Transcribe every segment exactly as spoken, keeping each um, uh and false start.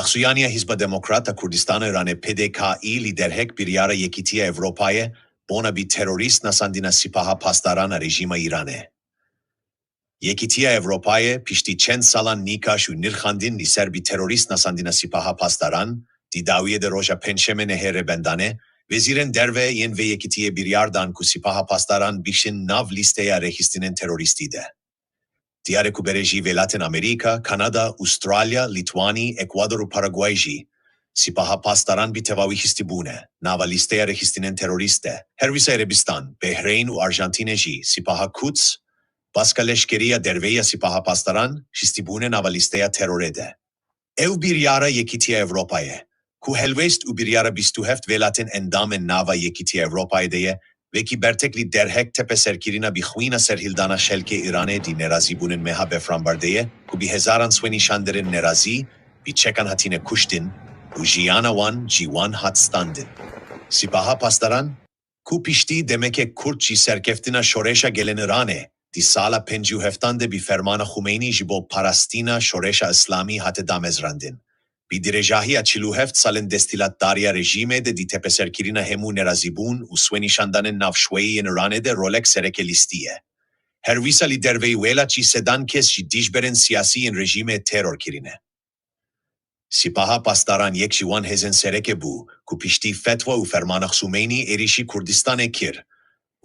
Suyaniya Hizba Demokrat a Kurdistana Îranê, P D K î, li derhek biryara Yekîtiya Ewropayê bona bi terorîst nasandina Sipaha Pasdaran a rejîma Îranê. Yekîtiya Ewropayê piştî çend salan nîqaş û nirxandin li ser bi terorîst nasandina Sipaha Pasdaran, di dawiyê de roja Pêncşemê nehê rêbendanê wezîrên derve yên vê yekîtiyê biryar dan ku Sipaha Pasdaran bikişin nav lîsteya rêxistinên terorîstî de. Diyar e ku berê jî welatên Amerîka, Kanada, Ustralya, Lîtwanî, Ekwador û Paraguay jî Sipaha Pasdaran bi tevawî xistibûne nava lîsteya rêxistinên terorîst de. Her wisa Erebistan, Behreyn û Arjantînê jî Sipaha Quds, baska leşkerî ya derve ya Sipaha Pasdaran, xistibûne nava lîsteya terorê de. Ew biryara Yekîtiya Ewropayê, ku helwest û biryara bîst û heft welatên endamên nava Yekîtiya Ewropayê de ye, wekî bertek li derhek tepeserkirina bi xwîna serhildana xelkê Îranê di nerazîbûnên meha Befranbarê de ye, ku bi hezaran swenîşanderên nerazî bi çekan hatine kuştin û jiyana wan ji wan hat standin. Sipaha Pasdaran, ku piştî demeke kurt ji serkeftina şoreşa gelên Îranê di sala pêncî û heftan de bi fermana Xumeynî ji bo parastina şoreşa Îslamî hate damezrandin, bi dirêjahiya çil û heft salên desthilatdariya rejîmê de di tepeserkirina hemû nerazîbûn û swenîşandanên navxweyî yên Îranê de rolek sereke lîstî ye. Her wisa li derveyî welat jî sedan kes ji dijberên siyasî yên rejîmê teror kirine. Sipaha Pasdaran yek ji wan hêzên sereke bû ku piştî fetwa û fermana Xumeynî êrîşî Kurdistanê kir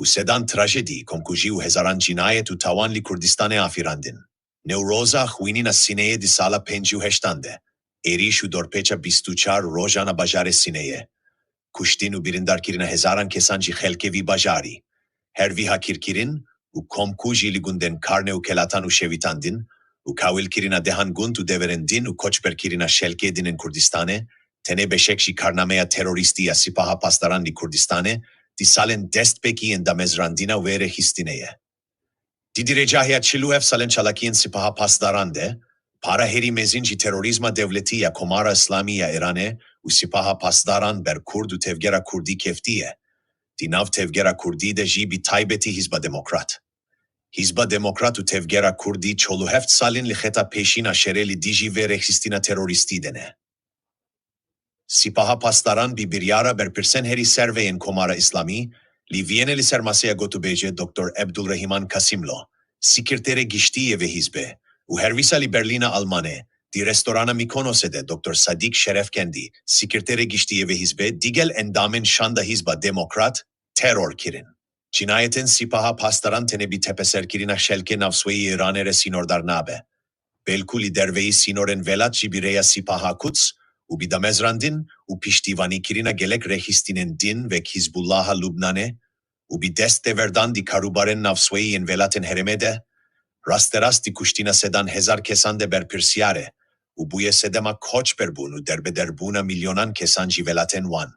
û sedan trajedî, komkujî û hezaran cinayet û tawan li Kurdistanê afirandin. Newroza xwînîna Sineyê di sala pêncî û heştan de, êrîş û dorpêça bîst û çar rojan a bajarê Sineyê, kuştin û birindarkirina hezaran kesan ji xelkê vî bajarî, her vîha kîrkirin û komkujî li gundên Karne û Kelatan û şewitandin û kawilkirina dehan gund û deverên din û koçberkirina xelkê din ên Kurdistanê, tenê beşek ji karnameya terorîstî ya Sipaha Pasdaran li Kurdistanê di salên destpêkî yên damezrandina wê rêxistinê ye. Di dirêjahiya çil û heft salên çalakiyên Sipaha Pasdaran de, para herî mezin ji terorîzma dewletî ya Komara Îslamî ya Îranê û Sipaha Pasdaran ber Kurd û tevgera Kurdî keftiye. Di nav tevgera Kurdî de jî bi taybetî Hizba Demokrat. Hizba Demokrat û tevgera Kurdî çol û heft salên li xeta pêşîn a şerê li dijî vê rêxistina terorîstî de ne. Sipaha Pasdaran bi biryara berpirsên herî serve yên Komara Îslamî li Vîyenê li ser maseya gotûbêjê Doktor Ebdulrehîman Kasimlo, sekreterê giştî yê vê hizbê û her wisa li Berlîna Almanê, di restorana Mîkonosê de Doktor Sadîk Şerefkendî, sekreterê giştî yê vê hizbê, digel endamên şanda Hizba Demokrat, teror kirin. Cinayetên Sipaha Pasdaran tenê bi tepeserkirina xelkê navxweyî Îranê re sînordar nabe. Belku li derveyî sînorên welat jî bi rêya Sipaha Quds û bi damezrandin û piştîvanîkirina gelek rêxistinên din wek Hizbullaha Lubnanê û bi dest têverdan di karûbarên navxweyî yên welatên herêmê de, rasterast di kuştina sedan hezar kesan de berpirsiyar e û bûye sedema koçberbûn û derbederbûna milyonan kesan ji welatên wan.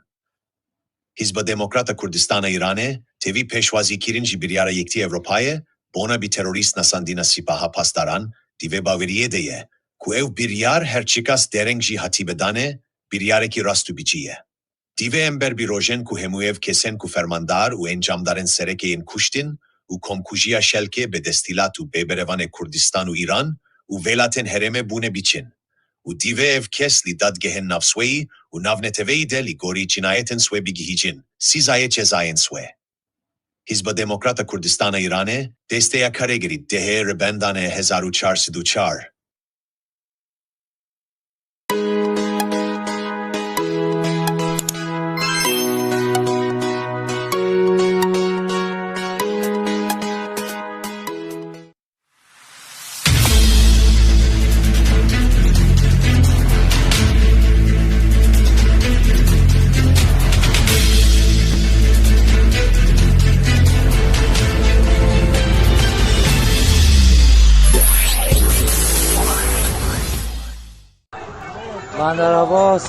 Hizba Demokrat a Kurdistana Îranê, tevî pêşwazîkirin ji biryara Yekîtiya Ewropayê bona bi terorîst nasandina Sipaha Pasdaran, di vê baweriyê de ye ku ew biryar her çiqas dereng jî hatîbe danê, biryarekî rast û bicî ye. Divê em ber bi rojên ku hemû ev kesên ku fermandar û encamdarên sereke yên kuştin û komkujiya xelkê bê desthilat û bê berevanê Kurdistan û Îran û welatên herêmê bûne biçin. Û divê ev kes li dadgehên navxweyî û navneteweyî de li gorî cinayetên xwe bigihîcin, sîzayê cezayên xwe. Hizba Demokrat a Kurdistana Îranê, desteya karêgerî dehê Rêbendanê hezar û çar sed û çar. بندر عباس،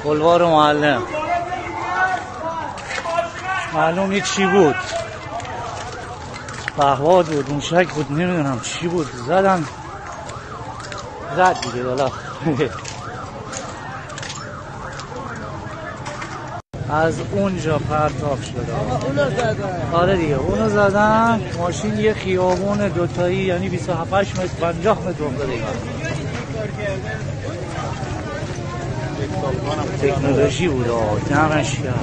بلوار معلم. معلوم نیست چی بود. پهواد بود، موشک بود، نمی‌دونم چی بود. زدن. زد دیگه، بالا. از اونجا پرتاب شده. آقا، اونو زدن. آره دیگه، اونو زدن. ماشین یه خیابون دوتایی، یعنی بیست و هفت متر، پنجاه متر عمق دیگه. Teknolojî û da, ne şiya.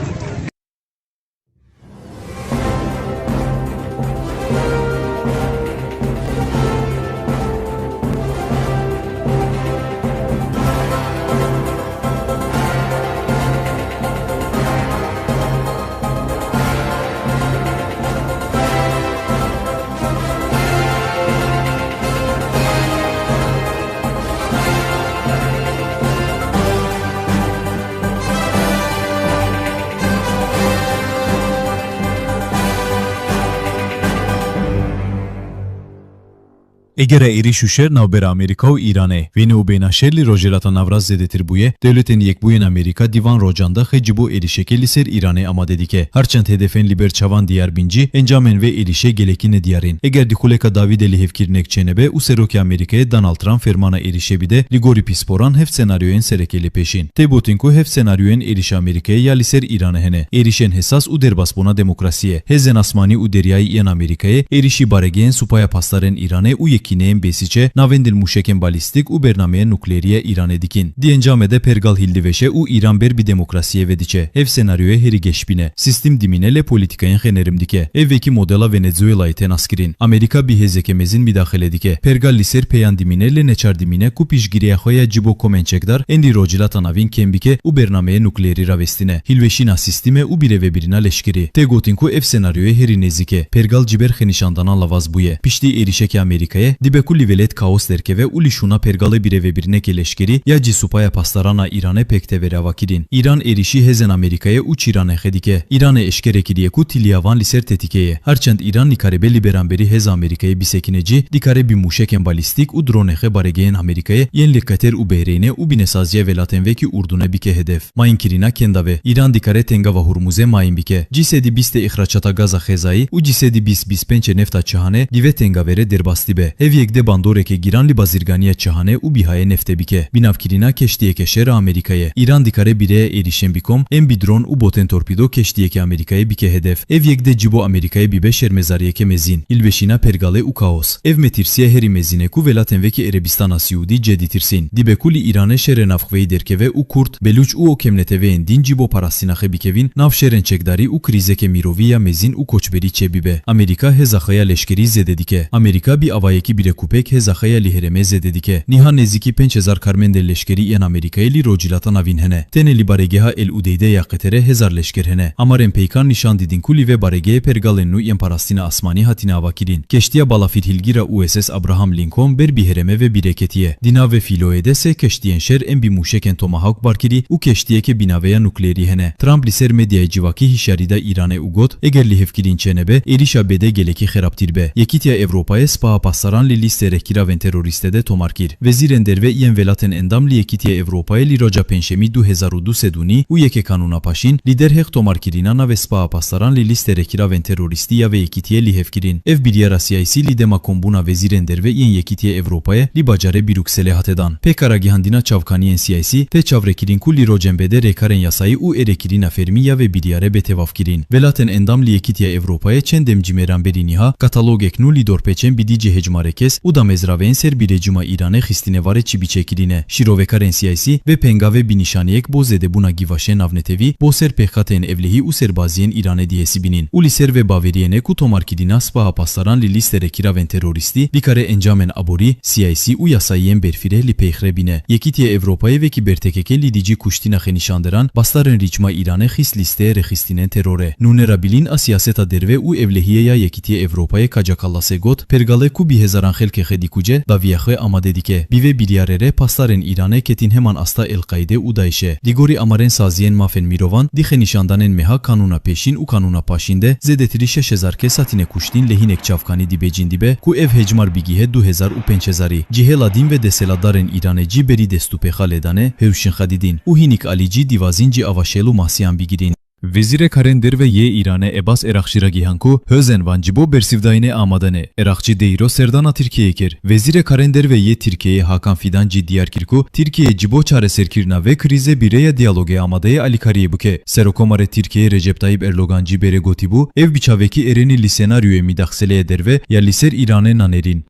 Egera êrîş û şer navbera Amerîka û Îranê. Vê nûbêna şer li Rojhilata Navrast zêdetir bûye, Dewletên Yekbûyên Amerîka di van rocan de xwe ji bo êrîşekê li ser Îranê amade dike. Her çend hedefên li ber çavan diyar bin jî, encamên vê êrîşê gelekî nediyar in. Eger di xuleka dawî de lihevkirinek çênebe û Serokê Amerîkayê Donald Trump fermana êrîşê bide, li gorî pisporan heft senaryoyên sereke li pêş in. Tê gotin ku heft senaryoyên êrîşa Amerîkayê ya li ser Îranê hene. Êrîşên hesas û derbasbûna demokrasiyê. Hêzên asmanî û deryayî yên Amerîkayê êrîşî baregehên Supaya Pasdarên Îranê û yekîneyên Bêsîçe navendên mûşekên balîstîk û bernameyên nukleerî ya Îranê dikin. Di encamê de pergal hildivêje û Îran ber bi demokrasiyê ve diçe. Ev senaryoyê herî geşbîn e. Sîstem dimîne lê polîtîkayên xwe nerm dike. Ev wekî modela Venezuelayê tê naskirin. Amerîka bi hêzeke mezin midaxile dike. Pergal li ser peyan dimîne lê neçar dimîne ku piştgiriya xwe ya ji bo komên çekdar ên li Rojhilata Navîn kêm bike û bernameyê nukleerî ravestine. Hilweşîna sîstemê û birêvebirina leşkerî. Tê gotin ku ev senaryoyê herî nêzîk e. Pergal ji ber xenîşandanan lawaz bûye. Piştî êrîşeke Amerîkayê, dibe ku li welêt kaos derkeve û li şûna pergalê birêvebirinekê leşkerî ya jî Supaya Pasdaran a Îranê pêk teve rava kirin. Îran êrîşî hêzên Amerîkayê û çîranê xwe dike. Îranê eşkere kiriye ku tiliya van li ser tetîke ye. Her çend Îran nikaribe li beramberî hêza Amerîkayê bisekine jî, dikare bi mûşekên balîstîk û dronê xwe baregehên Amerîkayê yên li Qeter û Behreynê û binesaziya welatên wekî Urdunê bike hedef. Mayînkirina kenda ve, Îran dikare tengava Hurmuzê mayîn bike. Cî sedî bîstê îxracata gaza xêzayî û cî sedî bîst bîst pêncê nefta çihanê di vê tengavê re derbas dibe. Ev yek de bandoreke giran li bazirganiya çihanê û bîhayê neftê bike. Binavkirina keştiyeke şer a Amerîkayê. Îran dikare bi rêya êrîşên bi kom, ên bi dron û botên torpîdo keştiyeke Amerîkayê bike hedef. Ev yek de ji bo Amerîkayê bibe şermezariyeke mezin. Hilweşîna pergalê û kaos. Ev metirsiya herî mezin e ku welatên wekî Erebistana Siûdî cê ditirsîn. Dibe ku li Îranê şerê navxweyî derkeve û Kurd, Belûç û o kemneteweyên din ji bo parastina xwe bikevin nav şerên çekdarî û krîzeke mirovî ya mezin û koçberî çêbibe. Amerîka hêza xwe ya leşkerî zêde dike. Amerîka bi awayekî birekûpêk hêza xwe ya li herêmê zêde dike. Niha nêzîkî pênc hezar karmendên leşkerî yên Amerîkayê li Rojhilata Navîn hene. Tenê li baregeha El Udeyde ya Qeterê hezar leşker hene. Amarên peykan nîşan didin ku li vê baregehê pergalên nû yên parastina asmanî hatine avakirin. Keştiya balafîrhilgîr a U S S Abraham Lincoln ber bi herêmê ve bîre ketiye. Di nav vê fîloyê de sê keştiyên şer ên bi mûşekên Tomahawk barkirî û keştiyeke bi naveya nukleerî hene. Trump li ser medyayê civakî hişyarî da Îranê û got, eger lihevkirin çênebe, êrîşa bê de gelekî xerabtîr be. Yekîtiya Ewropayê spaha pasdaran li lîstê rêkiravên terorîstê de tomar kir. Wezîrên derve yên welatên endam li Yekîtiya Ewropayê li roja Pêncşemî du hezar û du sed û nî û yekê kanûna paşîn, li derheq tomarkirina navê spaha pasdaran li lîstê rêkiravên terorîstî ya vê yekîtiyê lihevkirin. Ev biryara siyasî li dema kombûna wezîrên derve yên Yekîtiya Ewropayê li bajarê Brukselê hate dan. Pêka ragihandina çavkaniyên siyasî tê çavrekirin ku li rocên bê de rêkarên yasayî û êrêkirina fermî ya vê biryarê bê tevafkirin. Welatên endam li Yekîtiya Ewropayê çend demcî mêran berî niha katalogek nû li dorpêçên bi dî cihê hejmarê kes û damezraveyên ser bi rejîma Îranê xistine varê çi biçe kirine. Şîrovekarên siyasî vê pengavê bi nîşaneyek bo zêdebûna givaşên navnetewî bo ser pêxatên ewlehî û serbaziyên Îranê dihesibînin û li ser vê baweriyê ne ku tomarkirina spaha pasdaran li lîstê rêkiravên terorîstî bikare encamên aborî, siyasî û yasayiyên berfireh li pêxre bîne. Yekîtiya Ewropayê vekî bertekeke li dijî kuştina xenîşanderan, bastarên rîçma Îranê xist lîsteyê rêxistinên terorê. Nûnera bilîn a siyaseta derve û ewlehiyê ya Yekîtiya Ewropayê Kaja Kallasê got, pergalê ku bi hezaran xelkê xwe dikuce, dawiya xwe amade dike. Bi vê biryarê re pastarên Îranê ketin heman asta El-Qaîde û DAIŞê. Di gorî amarên saziyên mafên mirovan, di xenîşandanên meha kanûna pêşîn û kanûna paşîn de zêdetirî şeş hezar kes hatine kuştin lê hinek çavkanî dibêjin dibe ku ev hejmar bigihe du hezar û pênc hezarî. Cihêla din ve desthilatdarên Îranê cî berî destûpêxa lêdanê hewşin xedidîn û hinik alî cî dîwazîn cî ava şêl û masiyan bigirîn. Wezîrê Karên Derve yê Îranê Ebas Eraqçî ragihan ku hêzên van ji bo bersivdayînê amade ne. Eraqçî de îro serdana Tirkiyeyê kir. Wezîrê Karên Derve yê Tirkiyeyê Hakan Fidan jî diyar kir ku Tirkiye ji bo çareserkirina vê krîzê bi rêya diyalogê amade ye alîkariyê bike. Serokomarê Tirkiyeyê Recep Tayyip Erdogan jî berê gotibû, ev bi çavekî erênî li senaryoyê midaxseleyê derve ya li ser Îranê nanêrîn.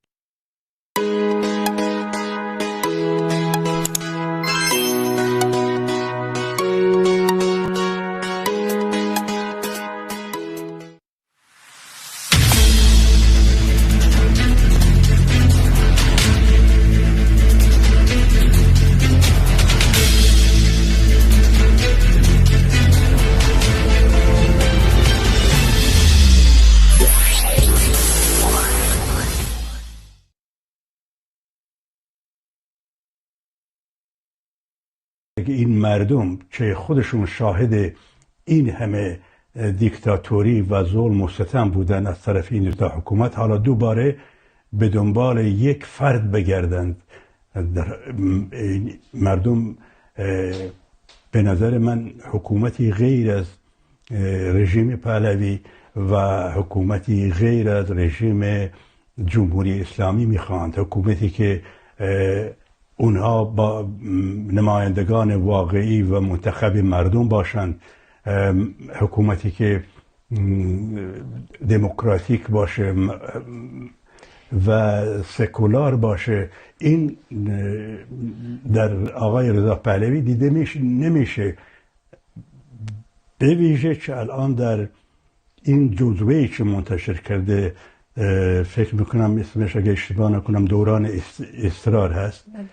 این مردم که خودشون شاهد این همه، اه، دیکتاتوری و ظلم و ستم بودن از طرف این دوتا حکومت، حالا دوباره به دنبال یک فرد بگردند. در، اه، مردم، اه، به نظر من حکومتی غیر از، اه، رژیم پهلوی و حکومتی غیر از رژیم جمهوری اسلامی می‌خواهند. حکومتی که، اه، اونها با، م، نمایندگان واقعی و منتخب مردم باشند، ام، حکومتی که، م، دموکراتیک باشه، م، و سکولار باشه، این، اه، در آقای رضا پهلوی دیده می‌ش-، نمیشه. به ویژه که الان در این جزوه‌ای که منتشر کرده، اه، فکر می‌کنم اسمش، اگه اشتباه نکنم، دوران اس-، اصرار هست. بله.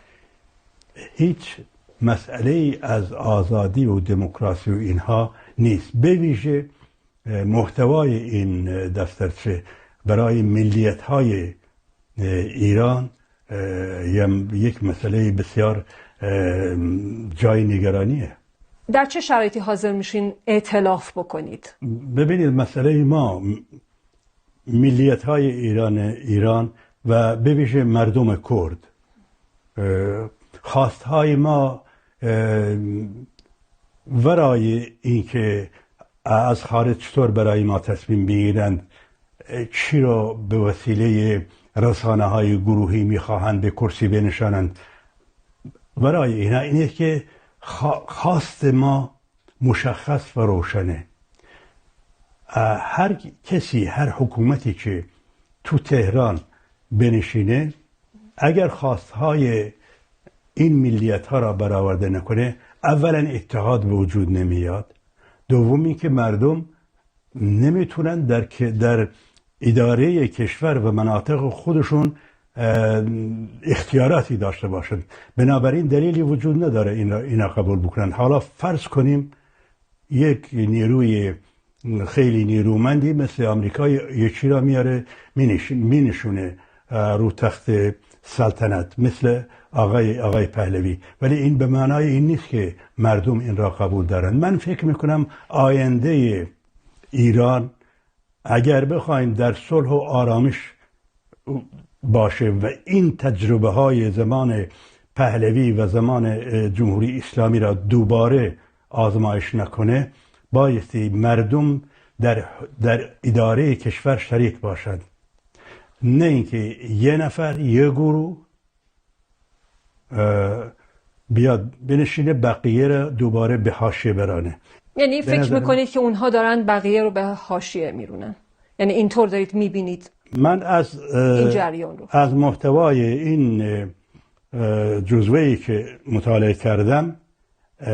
هیچ مسئله‌ای از آزادی و دموکراسی و اینها نیست. به ویژه، اه، محتوای این دفترچه برای ملیت‌های، اه، ایران، اه، یم-، یک مسئلهٔ بسیار، اه، جای نگرانیه. در چه شرایطی حاضر میشین ائتلاف بکنید؟ ببینید، مسئلهٔ ما، م-، ملیت‌های ایران، ایران و به ویژه مردم کرد، اه، خواست‌های ما، اه، ورای اینکه از خارج چطور برای ما تصمیم بگیرند، چی را به وسیلهٔ رسانه‌های گروهی می‌خواهند به کرسی بنشانند. برای اینا اینه که خوا-، خواست ما مشخص و روشنه. اه، هر کسی، هر حکومتی که تو تهران بنشینه، اگر خواستهای این ملیت‌ها را برآورده نکنه، اولاً اتحاد به وجود نمیاد، دوم اینکه مردم نمی‌تونن در ک-، در ادارهٔ کشور و مناطق خودشون، اه، اختیاراتی داشته باشند. بنابراین دلیلی وجود نداره این را، اینا قبول بکنن. حالا فرض کنیم یک نیروی خیلی نیرومندی مثل آمریکا یه-، یه چی را میاره، مینش-، مینشونه، اه، رو تخت سلطنت، مثل آقای، آقای پهلوی. ولی این به معنای این نیست که مردم این را قبول دارند. من فکر می‌کنم آیندهٔ ایران، اگر بخوایم در صلح و آرامش باشه و این تجربه‌های زمان پهلوی و زمان، اه، جمهوری اسلامی را دوباره آزمایش نکنه، بایستی مردم در، در ادارهٔ کشور شریک باشد، نه اینکه یه نفر، یه گروه، اه، بیاد بنشینه، بقیه را دوباره به حاشیه برانه. یعنی به فکر نظر من می‌کنید که اونها دارن بقیه رو به حاشیه می‌رونن؟ یعنی اینطور دارید می‌بینید من از، اه، این جریان رو؟ از محتوای این، اه، جزوه‌ای که مطالعه کردم، اه،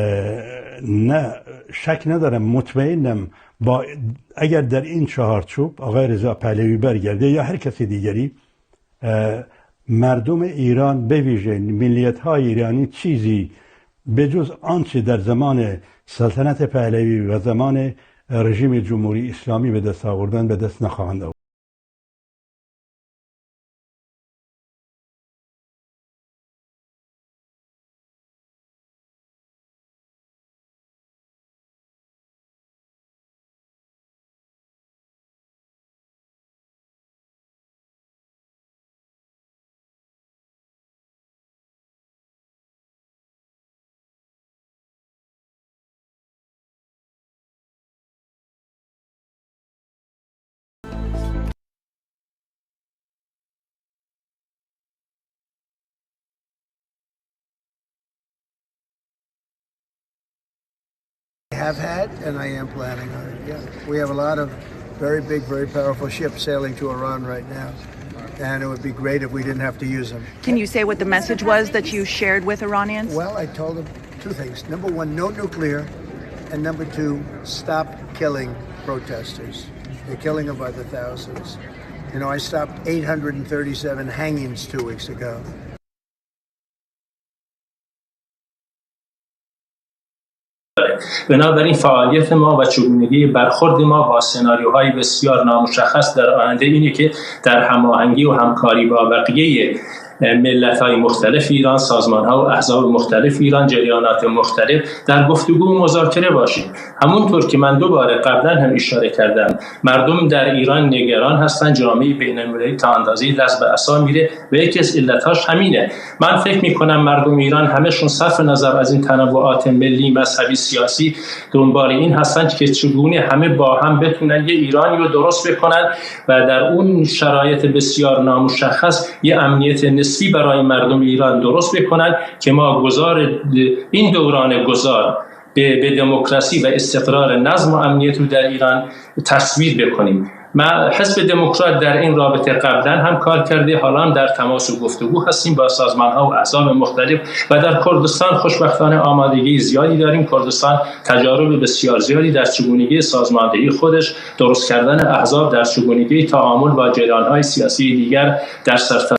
نه، شک ندارم، مطمئنم با، اگر در این چهارچوب آقای رضا پهلوی برگرده یا هر کس دیگری، اه، مردم ایران، به ویژه ملیت‌های ایرانی، چیزی به جز آنچه در زمان سلطنت پهلوی و زمان رژیم جمهوری اسلامی به دست آوردن، به دست نخواهند آورد. I have had, and I am planning on it, yeah. We have a lot of very big, very powerful ships sailing to Iran right now, and it would be great if we didn't have to use them. Can you say what the message was that you shared with Iranians? Well, I told them two things. Number one, no nuclear, and number two, stop killing protesters. They're killing them by the thousands. You know, I stopped eight hundred and thirty-seven hangings two weeks ago. بنابراین فعالیت ما و چگونگی برخورد ما با سناریوهای بسیار نامشخص در آینده اینه که در هماهنگی و همکاری با بقیهٔ ملت‌های مختلف ایران، سازمان‌ها و احزاب مختلف ایران، جریانات مختلف در گفتگو و مذاکره باشیم. همونطور که من دو بار قبلاً هم اشاره کردم، مردم در ایران نگران هستن، جامعهٔ بین‌المللی تا اندازه‌ای دست به عصا میره و یکی از علتاش همینه. من فکر می‌کنم مردم ایران همه‌شون صرف نظر از این تنوعات ملی، مذهبی، سیاسی دنبال این هستند که چگونه همه با هم بتونن یه ایرانی رو درست بکنن و در اون شرایط بسیار نامشخص یه امنیت نسبی برای مردم ایران درست بکنن که ما گذار این دوران گذار به، به دموکراسی و استقرار نظم و امنیت رو در ایران تصویر بکنیم. ما حزب دموکرات در این رابطه قبلاً هم کار کرده، حالا هم در تماس و گفتگو هستیم با سازمان‌ها و احزاب مختلف و در کردستان خوشبختانه آمادگی زیادی داریم. کردستان تجارب بسیار زیادی در چگونگی سازماندهی خودش، درست کردن احزاب، در چگونگی تعامل با جریان‌های سیاسی دیگر در سرتاسر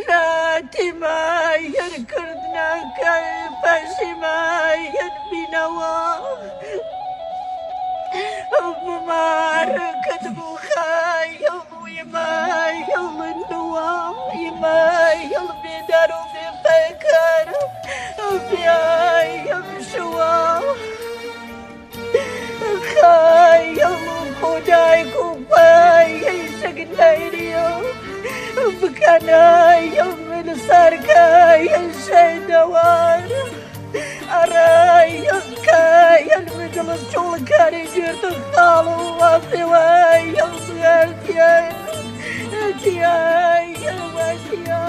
Latî me yer Kurd nake, peşî me yer bînewa. Bi me re ketibû xeyal, wî me yel niwa, wî me yel bêdar û bêpeyker, biyayem şiwa. Xeyal û kodayek û peyêşek neyriyo, bikeneyem li serkeyên şeydewar. Ereyem keyên min dil çolkerê girtin xal û wefê weyem xeltiye. Etiyeyem wetiye.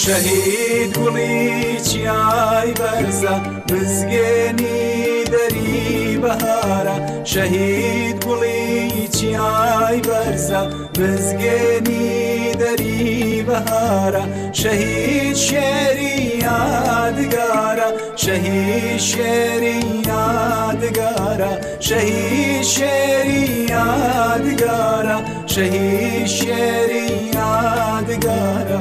Şehîd Gulî çiyay berza, Mizgênî derî behara, şehîd Gulî çiyay berza, Mizgênî derî behara, şehîd şêrî yadigara, şehîd şêrî yadigara, şehîd şêrî yadigara, şehîd şêrî yadigara.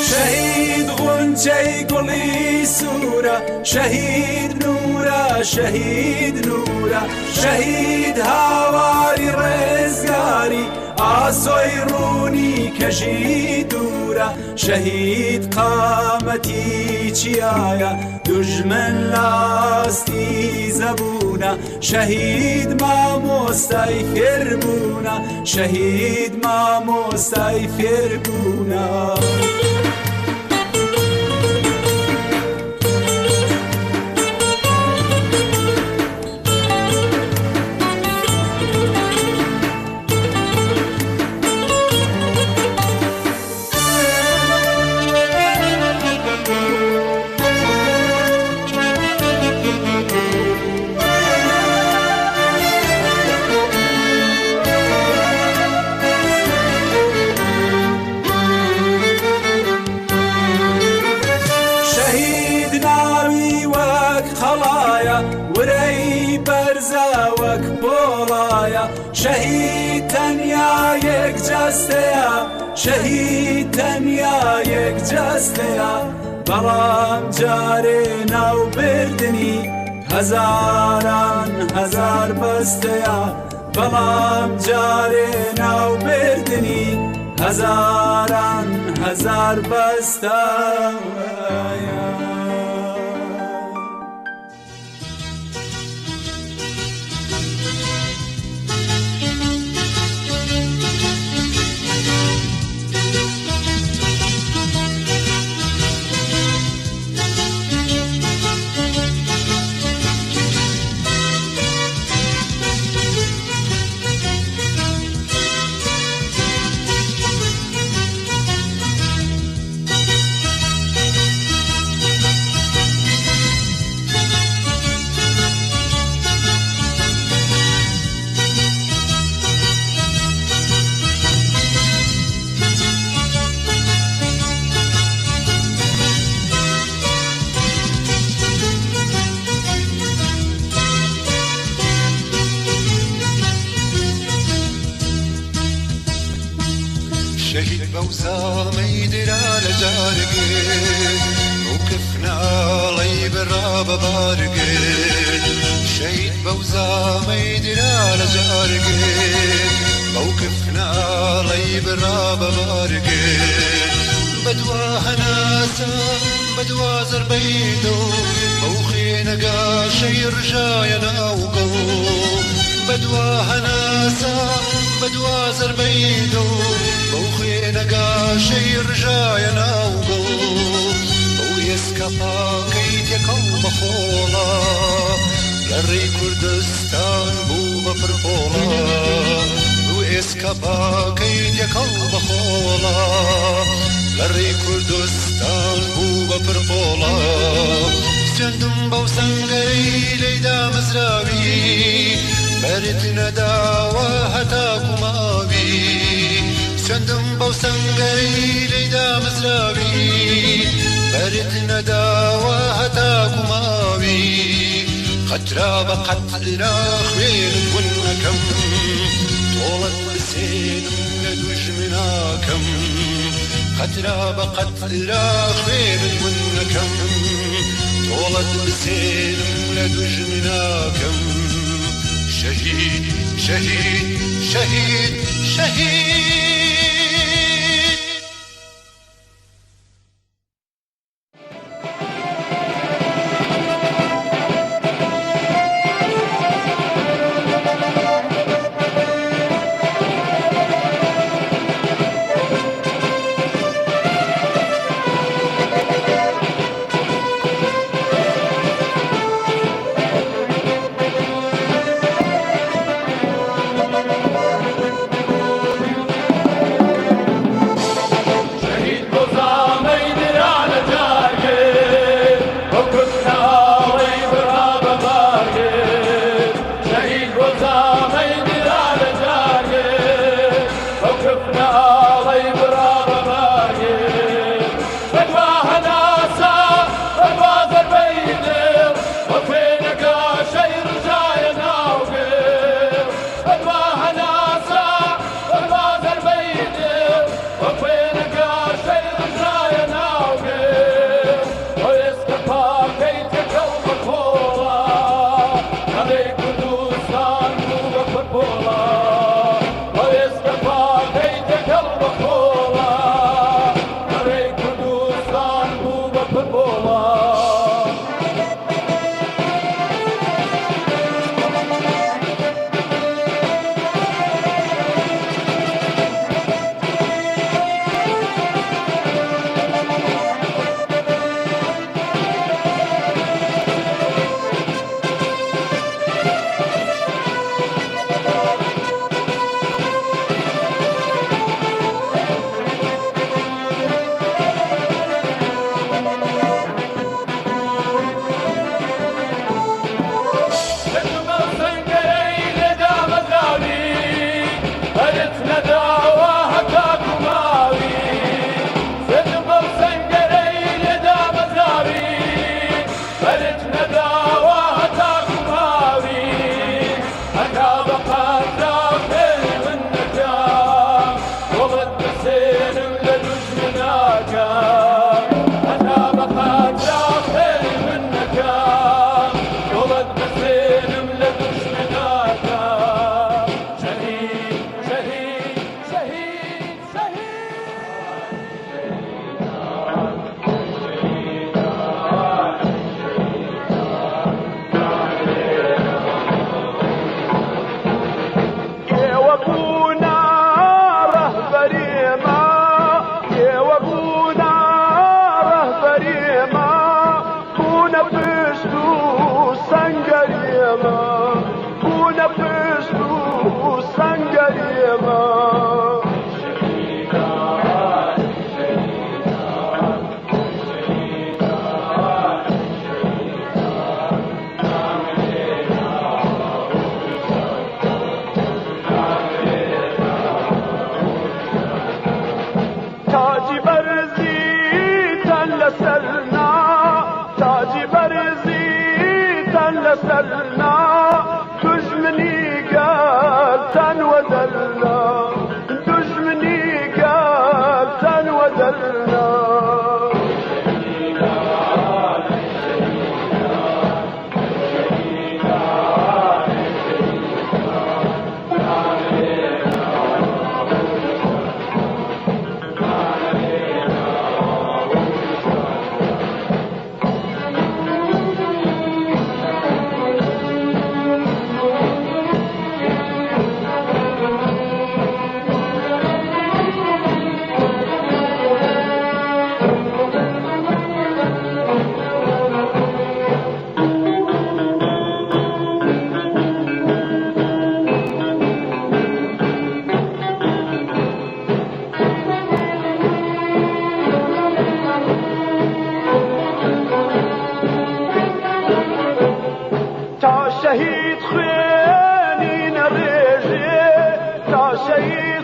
Şehîd Xunçey Gulî Sûra, şehîd Nûra, şehîd Nûra, şehîd Hawarî Rizgarî, Asoy Rûnî Kejî Dûra, şehîd Qametî Çiyaya, dujmin lastî zebûna, şehîd mamostay fêrbûna, şehîd mamostay fêrbûna. Şehîd navî wek qelaya, wirey berze wek polaya. Şehîd tenya yek ceste ya, şehîd tenya yek ceste ya. Belam carê navberdinî hezaran hezar beste ya. Belam carê navberdinî hezaran hezar beste ya. Şehîd Bewza meydira le cargê, mewqif naley bi rabe bargê. Şehîd Bewza meydira le cargê, mewqif naley bi rabe bargê. Bedwa henasa, bedwa zerbey do, mewqê negaşey rijaye nav go. Bedwa henasa, bedwa zerbey do, mewqê negaşey rijaye nav go. Ew êska pakey têkal bi xola, lerê Kurdistan bû bi pirpola. Ew êska pakey têkal bi xola, lerê Kurdistan bû bi pirpola. Sendim bew sengerî leyda mizrawî, berit nedawa heta ku mawî. Sendim bew sengerî leyda mizrawî, berit nedawa heta ku mawî. Qetra be qetra xwê min hûn nekem, tolet bi sênim le dujmina kem. Qetra be qetra xwê min hûn nekem, tolet bi sênim le dujmina kem. Şehîd, şehîd, şehîd, şehîd.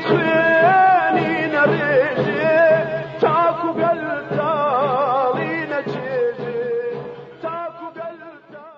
Xwînî nerêjê, çak û gel talî neçêjê, çak û gel talî.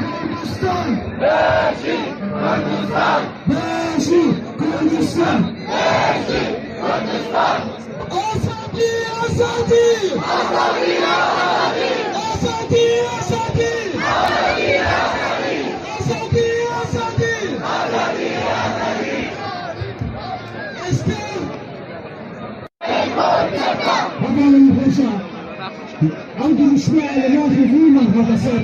Kurdistan! Birleşik Kurdistan! Birleşik Kurdistan! Birleşik Kurdistan! Azadî, azadî! Azadî, azadî! Azadî, azadî! Azadî, azadî! Azadî, azadî! Azadî, azadî! Esker! Hevalên xweşa. Ew duruşma li navê vî me hate ser.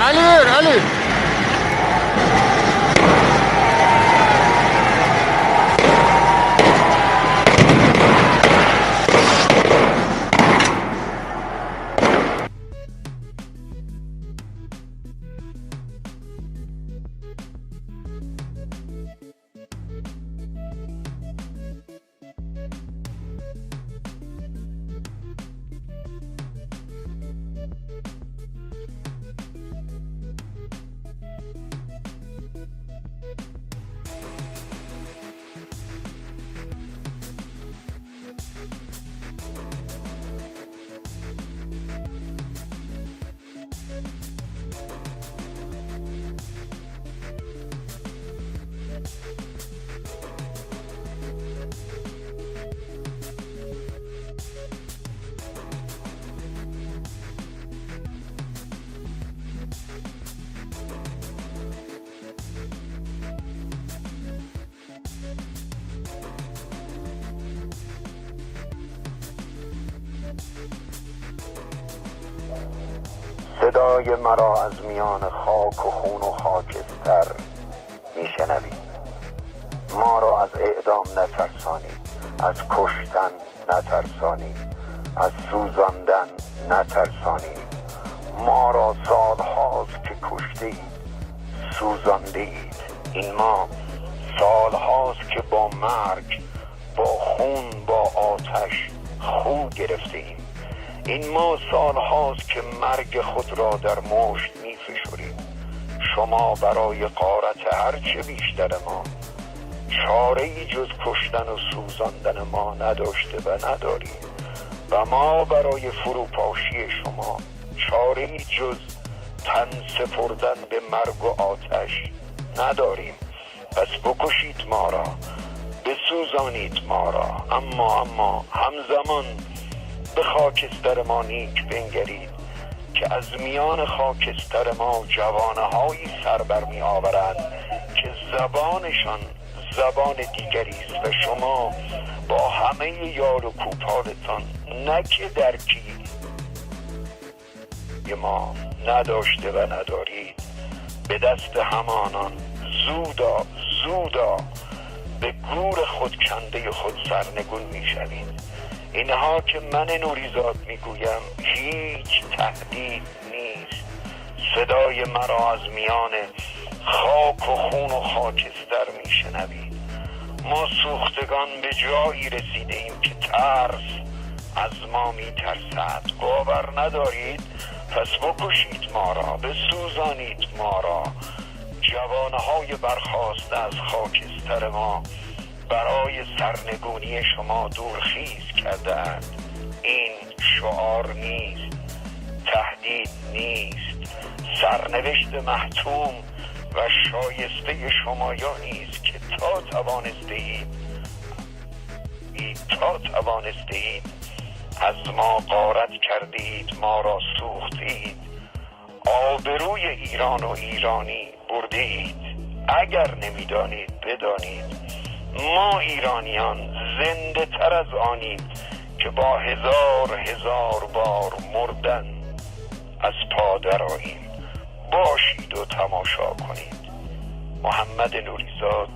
Allez, allez. صدای مرا از میان خاک و خون و خاکستر می‌شنوید. ما را از اعدام نترسانید، از کشتن نترسانید، از سوزاندن نترسانید. ما را سال‌هاست که کشته‌اید، سوزانده‌اید. این ما سال‌هاست که با مرگ، با خون، با آتش خو گرفته‌ایم. این ما سال‌هاست که مرگ خود را در مشت می‌فشریم. شما برای غارت هرچه بیشتر ما چاره‌ای جز کشتن و سوزاندن ما نداشته و ندارید و ما برای فروپاشی شما چاره‌ای جز تن سپردن به مرگ و آتش نداریم. پس بکشید ما را، بسوزانید ما را، اما، اما همزمان به خاکستر ما نیک بنگرید که از میان خاکستر ما جوانه‌هایی سر برمی‌آورند که زبانشان زبان دیگری است و شما با همهٔ یال و کوپالتان نه که درکی ما نداشته و ندارید، به دست همانان زودا، زودا به گور خود، کندهٔ خود سرنگون می‌شوید. اینها که من نوریزاد می‌گویم، هیچ تهدید نیست. صدای مرا از میان خاک و خون و خاکستر می‌شنوید. ما سوختگان به جایی رسیده‌ایم که ترس از ما می‌ترسد. باور ندارید؟ پس بکشید ما را، بسوزانید ما را. جوانه‌های برخاسته از خاکستر ما برای سرنگونی شما دورخیز کرده‌اند. این شعار نیست، تهدید نیست، سرنوشت محتوم و شایستهٔ شمایانی است که تا توانسته‌اید، تا توانسته‌اید از ما غارت کرده‌اید، ما را سوخته‌اید، آبروی ایران و ایرانی برده‌اید. اگر نمی‌دانید، بدانید ما ایرانیان زنده‌تر از آنیم که با هزار هزار بار مردن از پا درآییم. باشید و تماشا کنید. محمد نوریزاد.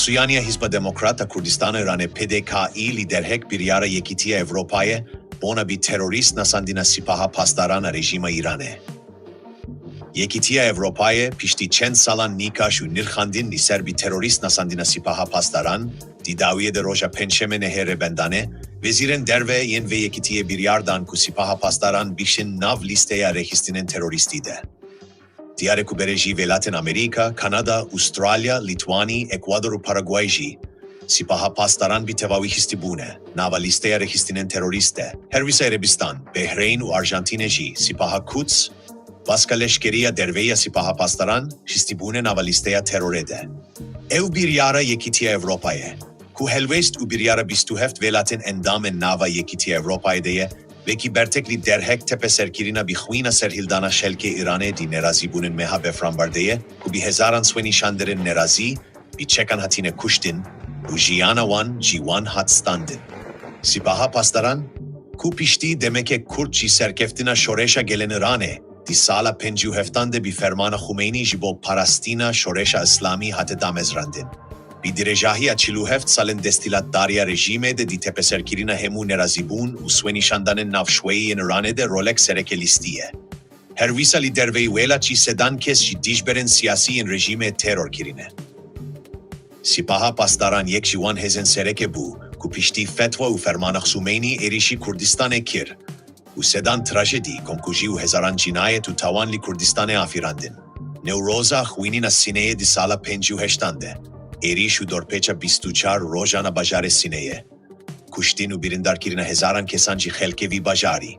Suyaniya Hizba Demokrat a Kurdistana Îranê, P D K î, li derheq biryara Yekîtiya Ewropayê bona bi terorîst nasandina Sipaha Pasdaran a rejîma Îranê. Yekîtiya Ewropayê piştî çend salan nîqaş û nirxandin li ser bi terorîst nasandina Sipaha Pasdaran, di dawiyê de roja Pêncşemê nehê rêbendanê wezîrên derve yên vê yekîtiyê biryar dan ku Sipaha Pasdaran bişin nav lîsteya rêxistinên terorîstî de. Diyar e ku berê jî welatên Amerîka, Kanada, Ustralya, Lîtwanî, Ekwador û Paraguay jî Sipaha Pasdaran bi tevawî xistibûne nava lîsteya rêxistinên terorîst de. Her wisa Erebistan, Behreyn û Arjantînê jî Sipaha Quds, baska leşkerî ya derveyî ya Sipaha Pasdaran, xistibûne nava lîsteya terorê de. Ew biryara Yekîtiya Ewropayê, ku helwest û biryara bîst û heft welatên endamên nava Yekîtiya Ewropayê de ye, wekî bertek li derheq tepeserkirina bi xwîna serhildana xelkê Îranê di nerazîbûnên meha Befranbardê ye, ku bi hezaran swênîşanderên nerazî bi çekan hatine kuştin û jiyana wan ji wan hat standin. Sipaha Pasdaran, ku piştî demeke kurt ji serkeftina şoreşa gelên Îranê, di sala pêncî û heftan de bi fermana Xumeynî ji bo parastina şoreşa îslamî hate damezrandin. Bi dirêjahiya çil û heft salên desthilatdariya rejîmê de di tepeserkirina hemû nerazîbûn û swênîşandanên navşweyî yên Îranê de rolek sereke lîstî ye. Her wisa li derveyî welat jî sedan kes ji dijberên siyasî yên rejîmê teror kirine. Sipaha Pasdaran yek ji wan hêzên sereke bû, ku piştî fetwa û fermana Xumeynî êrîşî Kurdistanê kir û sedan trajedî, komkujî û hezaran cinayet û tawan li Kurdistanê afirandin. Newroza xwînîna Sineyê di sala pêncî û heştan de, êrîş û dorpêça bîst û çar rojan a bajarê Sineyê, kuştin û birindarkirina hezaran kesan ji xelkê vî bajarî,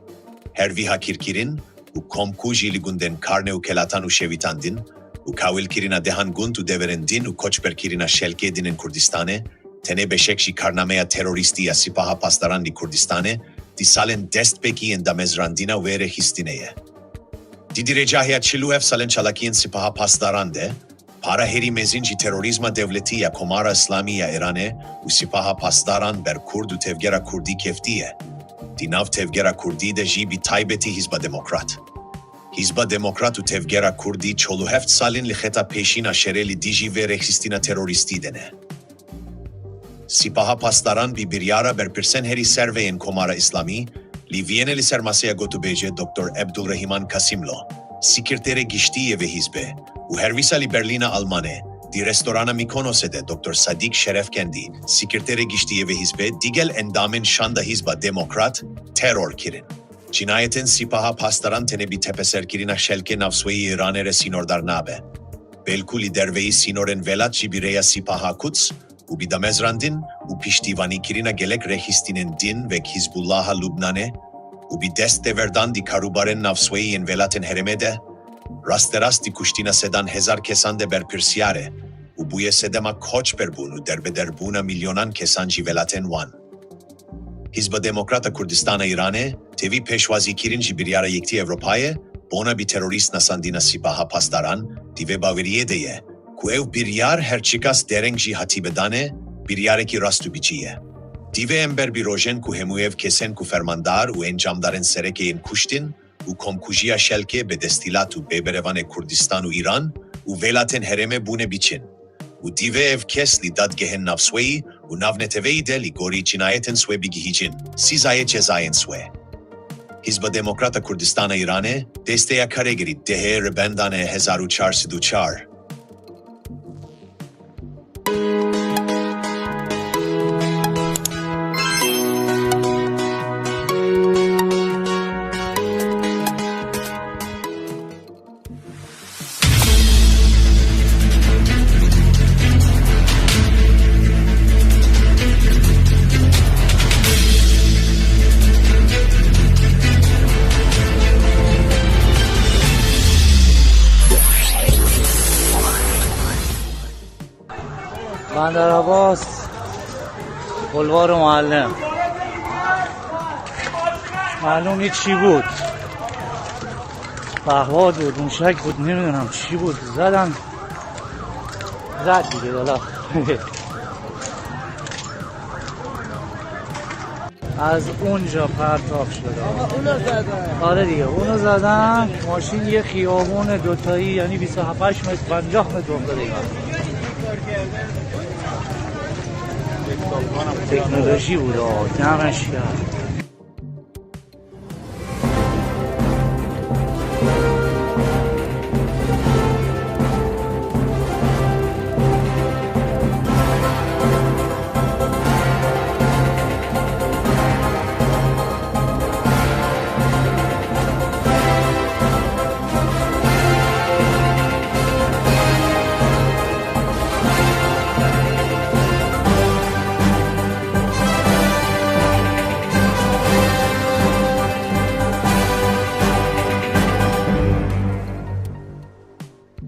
her vî hakirkirin û komkujî li gundên Karne û Kelatan û şewitandin û kawilkirina dehan gund û deverên din û koçberkirina xelkê din ên Kurdistanê, tenê beşek ji karnameya terorîstî ya Sipaha Pasdaran li Kurdistanê, di salên destpêkî yên damezrandina wê rêxistinê ye. Di dirêjahiya çil û heft salên çalakiyên Sipaha Pasdaran de, para herî mezin ji terorîzma dewletî ya Komara Îslamî ya Îranê û Sipaha Pasdaran ber Kurd û tevgera Kurdî keftiye. Di nav tevgera Kurdî de jî bi taybetî Hizba Demokrat. Hizba Demokrat û tevgera Kurdî çil û heft salên li xeta pêşîn a şerê li dijî vê rêxistina terorîstî de ne. Sipaha Pasdaran bi biryara berpirsên herî serve yên Komara Îslamî, li Viyene li ser maseya gotûbêjê Doktor Ebdulrehîman Kasimlo, sekreterê giştî yê vê hizbê, û her wisa li Berlîna Almanê, di restorana Mikonosê de Doktor Sadîk Şerefkendî, sekreterê giştî yê vê hizbê, digel endamên şanda Hizba Demokrat, teror kirin. Cinayetên Sipaha Pasdaran tenê bi tepeserkirina xelkê navsweyî Îranê re sînordar nabe. Belkû li derveyî sînorên welat jî bi rêya Sipaha Quds û bi damezrandin û piştîvanîkirina gelek rêxistinên din wek Hizbullaha Lubnanê û bi destteverdan di karûbarên navsweyî yên welatên herêmê de, rasterast di kuştina sedan hezar kesan de berpirsiyar e û bûye sedema koçberbûn û derbederbûna milyonan kesan ji welatên wan. Hizba Demokrat a Kurdistana Îranê, tevî pêşwazîkirin ji biryara Yekîtiya Ewropayê, bona bi terorîst nasandina Sipaha Pasdaran, di vê baweriyê de ye, ku ew biryar her çiqas dereng jî hatîbe danê, biryarekî rast û biçî ye. Divê em ber bi rojên ku hemû ev kesên ku fermandar û encamdarên sereke yên kuştin û komkujiya xelkê bê desthilat û bê berevanê Kurdistan û Îran û welatên herêmê bûne biçin. Û divê ev kes li dadgehên navsweyî û navneteweyî de li gorî cinayetên swê bigihîcin sîzayê cezayên swê. Hizba Demokrat a Kurdistana Îranê, desteya karêgerî dehê Rêbendanê hezar û çar sed û çar. بندر عباس، بلوار معلم. معلوم نیست چی بود. پهواد بود، موشک بود، نمی‌دونم چی بود. زدن. زد دیگه، حالا. از اونجا پرتاب شده. آقا، اونو زدن. آره دیگه، اونو زدن. ماشین یه خیابون دوتایی، یعنی بیست و هفت متر، پنجاه متر افتاده. Teknolojî bû da, ne renşiya.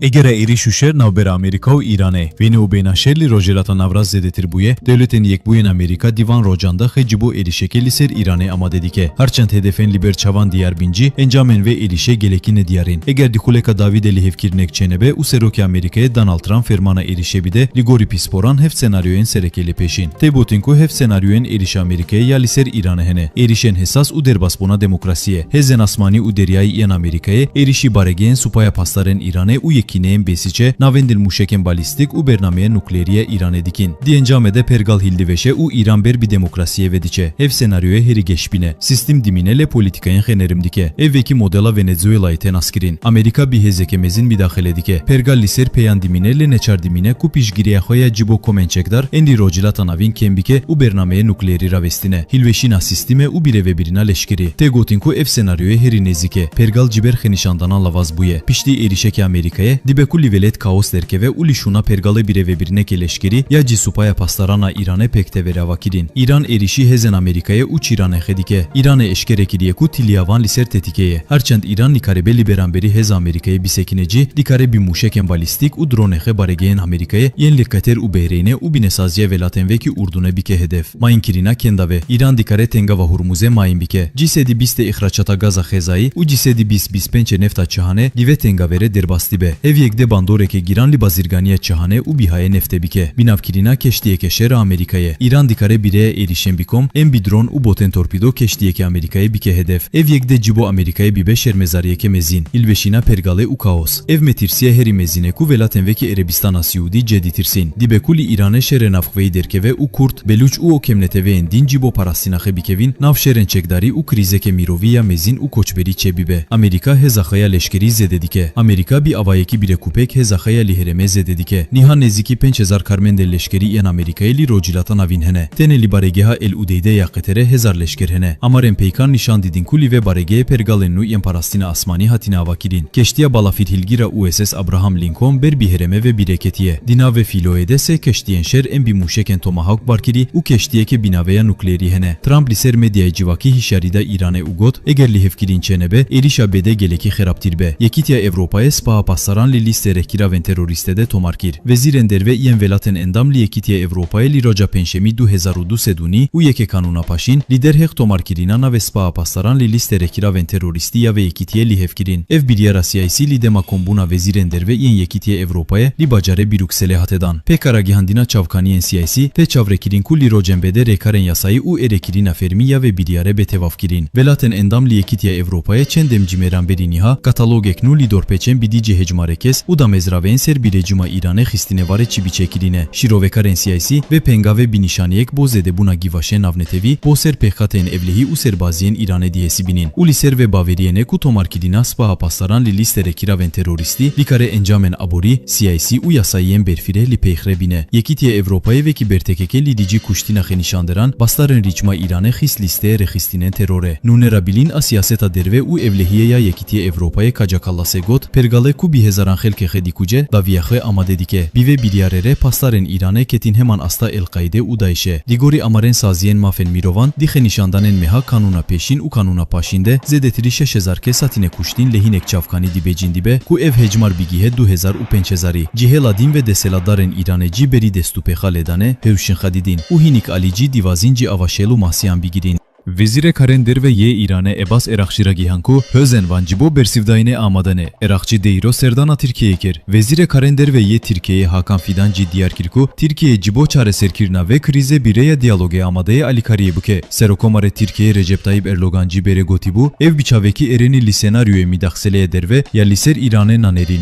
Egera êrîş û şer navbera Amerîka û Îranê. Vêne û bêhna şer li Rojhilata Navrast zêdetir bûye, Dewletên Yekbûyên Amerîka di van rocan de xwe ji bo êrîşekê li ser Îranê amade dike. Her çend hedefên li ber çavan diyar bin jî, encamên vê êrîşê gelekî nediyar in. Eger di xuleka dawî de lihevkirinek çênebe û Serokê Amerîkayê Donald Trump fermana êrîşê bide, li gorî pisporan heft senaryoyên sereke lê pêş in. Tê gotin ku heft senaryoyên êrîşa Amerîkayê ya li ser Îranê hene. Êrîşên hesas û derbasbûna demokrasiyê. Hêzên asmanî û deryayî yên Amerîkayê êrîşî baregehên Supaya Pasdarên Îranê û yekîneyên Bêsîçê navendin mûşekên balîstîk û bernameyên nukleerî ya Îranê dikin. Di encamê de pergal hîldiveşe û Îran ber bi demokrasiyê ve diçe. Ev senaryoyê herî geşbîn e. Sîstem dimîne lê polîtîkayên xwe nerm dike. Ev wekî modela Venezuelayê tê naskirin. Amerîka bi hêzeke mezin midaxile dike. Pergal li ser peyan dimîne lê neçar dimîne ku piştgiriya xwe ya ji bo komên çekdar ên li Rojhilata Navîn kêm bike û bernameyê nukleerî ravestîne. Hilweşîna sîstemê û birêvebirina leşkerî. Tê gotin ku ev senaryoyê herî nêzîk e. Pergal ji ber xenîşandanan lawaz bûye. Piştî êrîşeke Amerîkayê, dibe ku li welêt kaos derkeve û li şûna pergalê birêvebirinekê leşkerî ya cî Supaya Pasdaran a Îranê pêk tevere avakirin. Îran êrîşî hêzên Amerîkayê û çîranê xwe dike. Îranê eşkere kiriye ku tiliya van li ser tetîkê ye. Her çend Îran nikaribe li beramberî hêza Amerîkayê bisekine cî, dikare bi mûşekên balîstîk û dronê xwe baregehên Amerîkayê yên li Qeter û Behreynê û binesaziya welatên wekî Urdunê bike hedef. Mayînkirina kenda ve, Îran dikare tengava Hurmuzê mayîn bike. Cî sedî bîstê îxracata gaza xêzayî û cî sedî bîst bîst pêncê nefta Çihane di vê tengavê re derbas dibe. Ev yek de bandoreke giran li bazirganiya Çihane û Bîhayê neftê bike. Binavkirina keştiyeke şer a Amerîkayê. Îran dikare bi rêya êrîşên bi kom, ên bi dron û botên torpîdo keştiyeke Amerîkayê bike hedef. Ev yek de ji bo Amerîkayê bibe şermezariyeke mezin. Hilweşîna pergalê û kaos. Ev metirsiya herî mezin e ku welatên wekî Erebistana Siûdî cê ditirsîn. Dibe ku li Îranê şerê navxweyî derkeve û Kurd, Belûç û o kemneteweyên din ji bo parastina xwe bikevin nav şerên çekdarî û krîzeke mirovî ya mezin û koçberî çêbibe. Amerîka hêza xwe ya leşkerî zêde dike. Amerîka bi avayekî birekûpêk hêza xwe ya li herêmê zêde dike. Niha nêzîkî pênc hezar karmendên leşkerî yên Amerîkayê li Rojhilata Navîn hene. Tenê li baregeha El Udeydê ya Qeterê hezar leşker hene. Amarên peykan nîşan didin ku li vê baregehê pergalên nû yên parastina asmanî hatine avakirin. Keştiya balafîrhilgîr a U S S Abraham Lincoln ber bi herêmê ve bîre ketiye. Di nav vê fîloyê de sê keştiyên şer ên bi mûşekên Tomahawk barkirî û keştiyeke bi naveya nukleerî hene. Trump li ser medyaya civakî hişyarî da Îranê û got, eger lihevkirin çênebe, êrîşa bê de gelekî xerabtîr be. Yekîtiya Ewropayê Spaha Pasdaran li lîstê rêkiravên terorîstê de tomar kir. Wezîrên derve yên welatên endam li Yekîtiya Ewropayê li roja Pêncşemî du hezar û du sed û nî û yekê kanûna paşîn, li derheq tomarkirina navê Spaha Pasdaran li lîstê rêkiravên terorîstî ya vê yekîtiyê lihevkirin. Ev biryara siyasî li dema kombûna wezîrên derve yên Yekîtiya Ewropayê li bajarê Brukselê hate dan. Pêka ragihandina çavkaniyên siyasî tê çavrekirin ku li rocên bê de rêkarên yasayî û êrêkirina fermî ya vê biryarê bê tevafkirin. Welatên endam li Yekîtiya Ewropayê çend demcî mêran berî niha katalogek nû li dorpêçên bi dî cî hejmarê kes û damezraveyên ser bi rejîma Îranê xistine vare çi biçe kirine. Şîrovekarên siyasî vê pengavê bi nîşaneyek bo zêdebûna gîvaşên navnetewî bo ser pêxateyên ewlehî û serbaziyên Îranê dihesibînin û li ser vê baweriyê ne ku tomarkirina Spaha Pasdaran li lîstê rêkiravên terorîstî bikare encamên aborî, siyasî û yasayiyên berfireh li pêxre bîne. Yekîtiya Ewropayê wekî bertekeke li dijî kuştina xenîşanderan, bastarên rejîma Îranê xist lîsteyê rêxistinên terorê. Nûnera bilîn a siyaseta derve û ewlehiyê ya Yekîtiya Ewropayê Kaja Kallasê got, pergalê ku bi hezaran xelkê xwe dikuce, dawiya xwe amade dike. Bi vê biryarê re pastarên Îranê ketin heman asta El-Qaîde û DAIŞê. Di gorî amarên saziyên mafên mirovan, di xenîşandanên meha kanûna pêşîn û kanûna paşîn de zêdetirî şeş hezar kes hatine kuştin lê hinek çavkanî dibêjin dibe ku ev hejmar bigihe du hezar û pênc hezarî. Cihêla din ve desthilatdarên Îranê cî berî destûpêxa lêdanê hewşin xwe didin û hinik alî cî dîwazîn cî ava şêl û masiyan bigirin. Wezîrê Karên Derve yê Îranê Ebas Erakçî ragihan ku hêzên van ji bo bersivdayînê amade ne. Erakçî dê îro serdana Tirkiyeyê kir. Wezîrê Karên Derve yê Tirkiyeyê Hakan Fidan jî diyar kir ku Tirkiye ji bo çareserkirina vê krîzê bi rêya diyalogê amade ye alîkariyê bike. Serokomarê Tirkiyeyê Recep Tayyip Erdogan jî berê gotîbû, ev bi çavekî erênî li senaryoyê midaxseleyê derve ya li ser Îranê nanêrîn.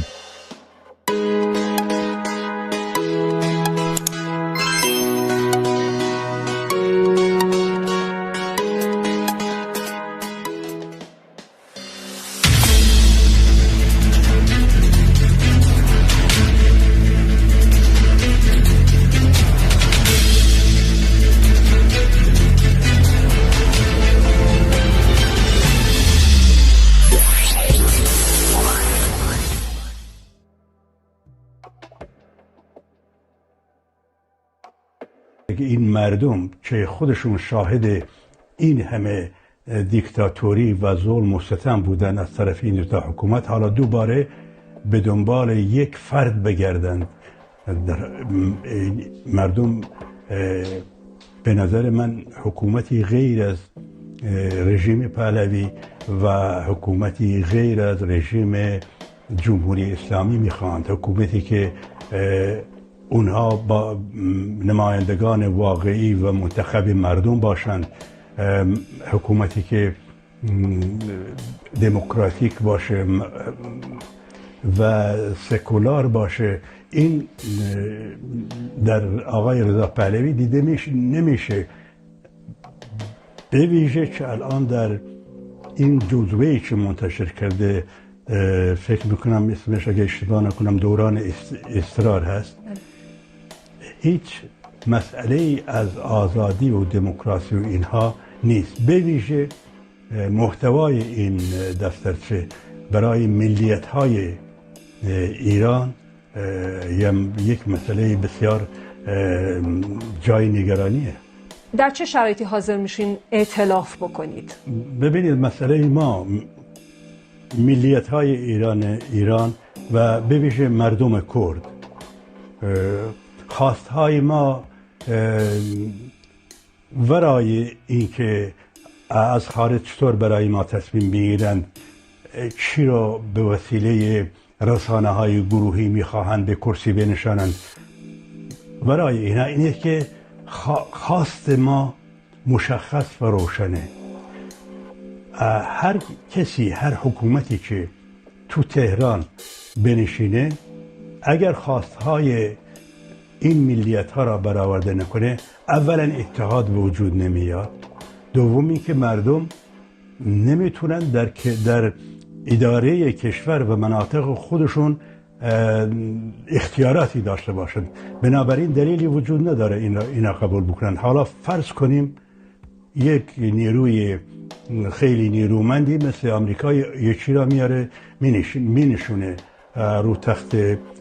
مردم که خودشون شاهد این همه، اه، دیکتاتوری و ظلم و ستم بودن از طرف این دوتا حکومت، حالا دوباره به دنبال یک فرد بگردند. در، اه، مردم، اه، به نظر من حکومتی غیر از، اه، رژیم پهلوی و حکومتی غیر از رژیم جمهوری اسلامی می‌خواهند. حکومتی که، اه، اونها با، م، نمایندگان واقعی و منتخب مردم باشند. اه، حکومتی که، م، دموکراتیک باشه، م، و سکولار باشه. این، اه، در آقای رضا پهلوی دیده می‌ش-، نمیشه. به ویژه که الان در این جزوه‌ای که منتشر کرده، اه، فکر می‌کنم اسمش، اگه اشتباه نکنم، دوران است-، اضطرار هست. بله. هیچ مسئله‌ای از آزادی و دموکراسی و اینها نیست. به ویژه، اه، محتوای این دفترچه برای ملیت‌های، اه، ایران، اه، یم-، یک مسئلهٔ بسیار، اه، جای نگرانیه. در چه شرایطی حاضر میشین ائتلاف بکنید؟ ببینید، مسئلهٔ ما، م-، ملیت‌های ایران، ایران و به ویژه مردم کرد، اه، خواست‌های ما، اه، ورای اینکه از خارج چطور برای ما تصمیم بگیرند، چی را به وسیلهٔ رسانه‌های گروهی می‌خواهند به کرسی بنشانند. ورای اینا اینه که خوا-، خواست ما مشخص و روشنه. اه، هر کسی، هر حکومتی که تو تهران بنشینه، اگر خواست‌های این ملیت‌ها را برآورده نکنه، اولاً اتحاد به وجود نمیاد، دومی که مردم نمی‌تونن در ک-، در ادارهٔ کشور و مناطق خودشون، اه، اختیاراتی داشته باشند. بنابراین دلیلی وجود نداره این را، اینا قبول بکنن. حالا فرض کنیم یک نیروی خیلی نیرومندی مثل آمریکا یکی را میاره، مینش-، مینشونه، اه، رو تخت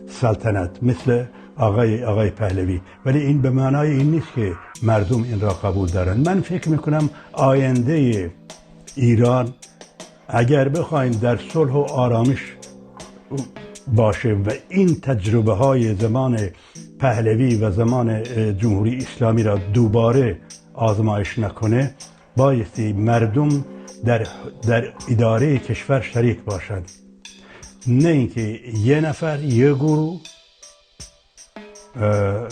سلطنت، مثل آقای، آقای پهلوی. ولی این به معنای این نیست که مردم این را قبول دارند. من فکر می‌کنم آیندهٔ ایران، اگر بخوایم در صلح و آرامش باشه و این تجربه‌های زمان پهلوی و زمان، اه، جمهوری اسلامی را دوباره آزمایش نکنه، بایستی مردم در، در ادارهٔ کشور شریک باشند، نه اینکه یه نفر، یه گروه، اه،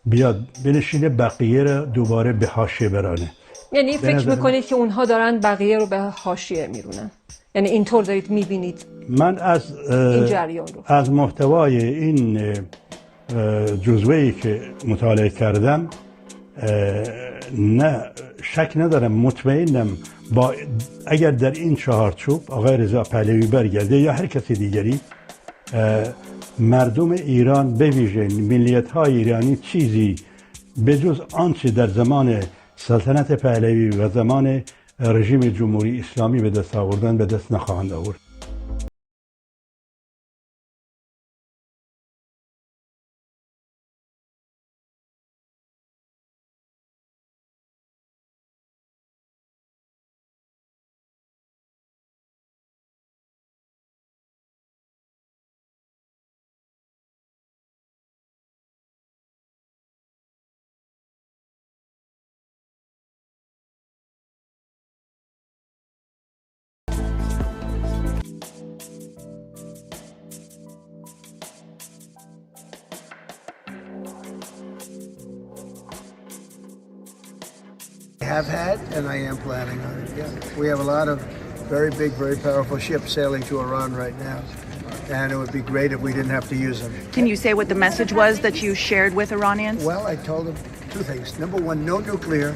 بیاد بنشینه، بقیه را دوباره به حاشیه برانه. یعنی به فکر نظر من می‌کنید که اونها دارن بقیه رو به حاشیه می‌رونن؟ یعنی اینطور دارید می‌بینید من از، اه، این جریان رو؟ از محتوای این، اه، جزوه‌ای که مطالعه کردم، اه، نه، شک ندارم، مطمئنم با، اگر در این چهارچوب آقای رضا پهلوی برگرده یا هر کس دیگری، اه، مردم ایران، به ویژه ملیت‌های ایرانی، چیزی به جز آنچه در زمان سلطنت پهلوی و زمان رژیم جمهوری اسلامی به دست آوردن، به دست نخواهند آورد. Have had, and I am planning on it, yeah. We have a lot of very big, very powerful ships sailing to Iran right now, and it would be great if we didn't have to use them. Can you say what the message was that you shared with Iranians? Well, I told them two things. Number one, no nuclear,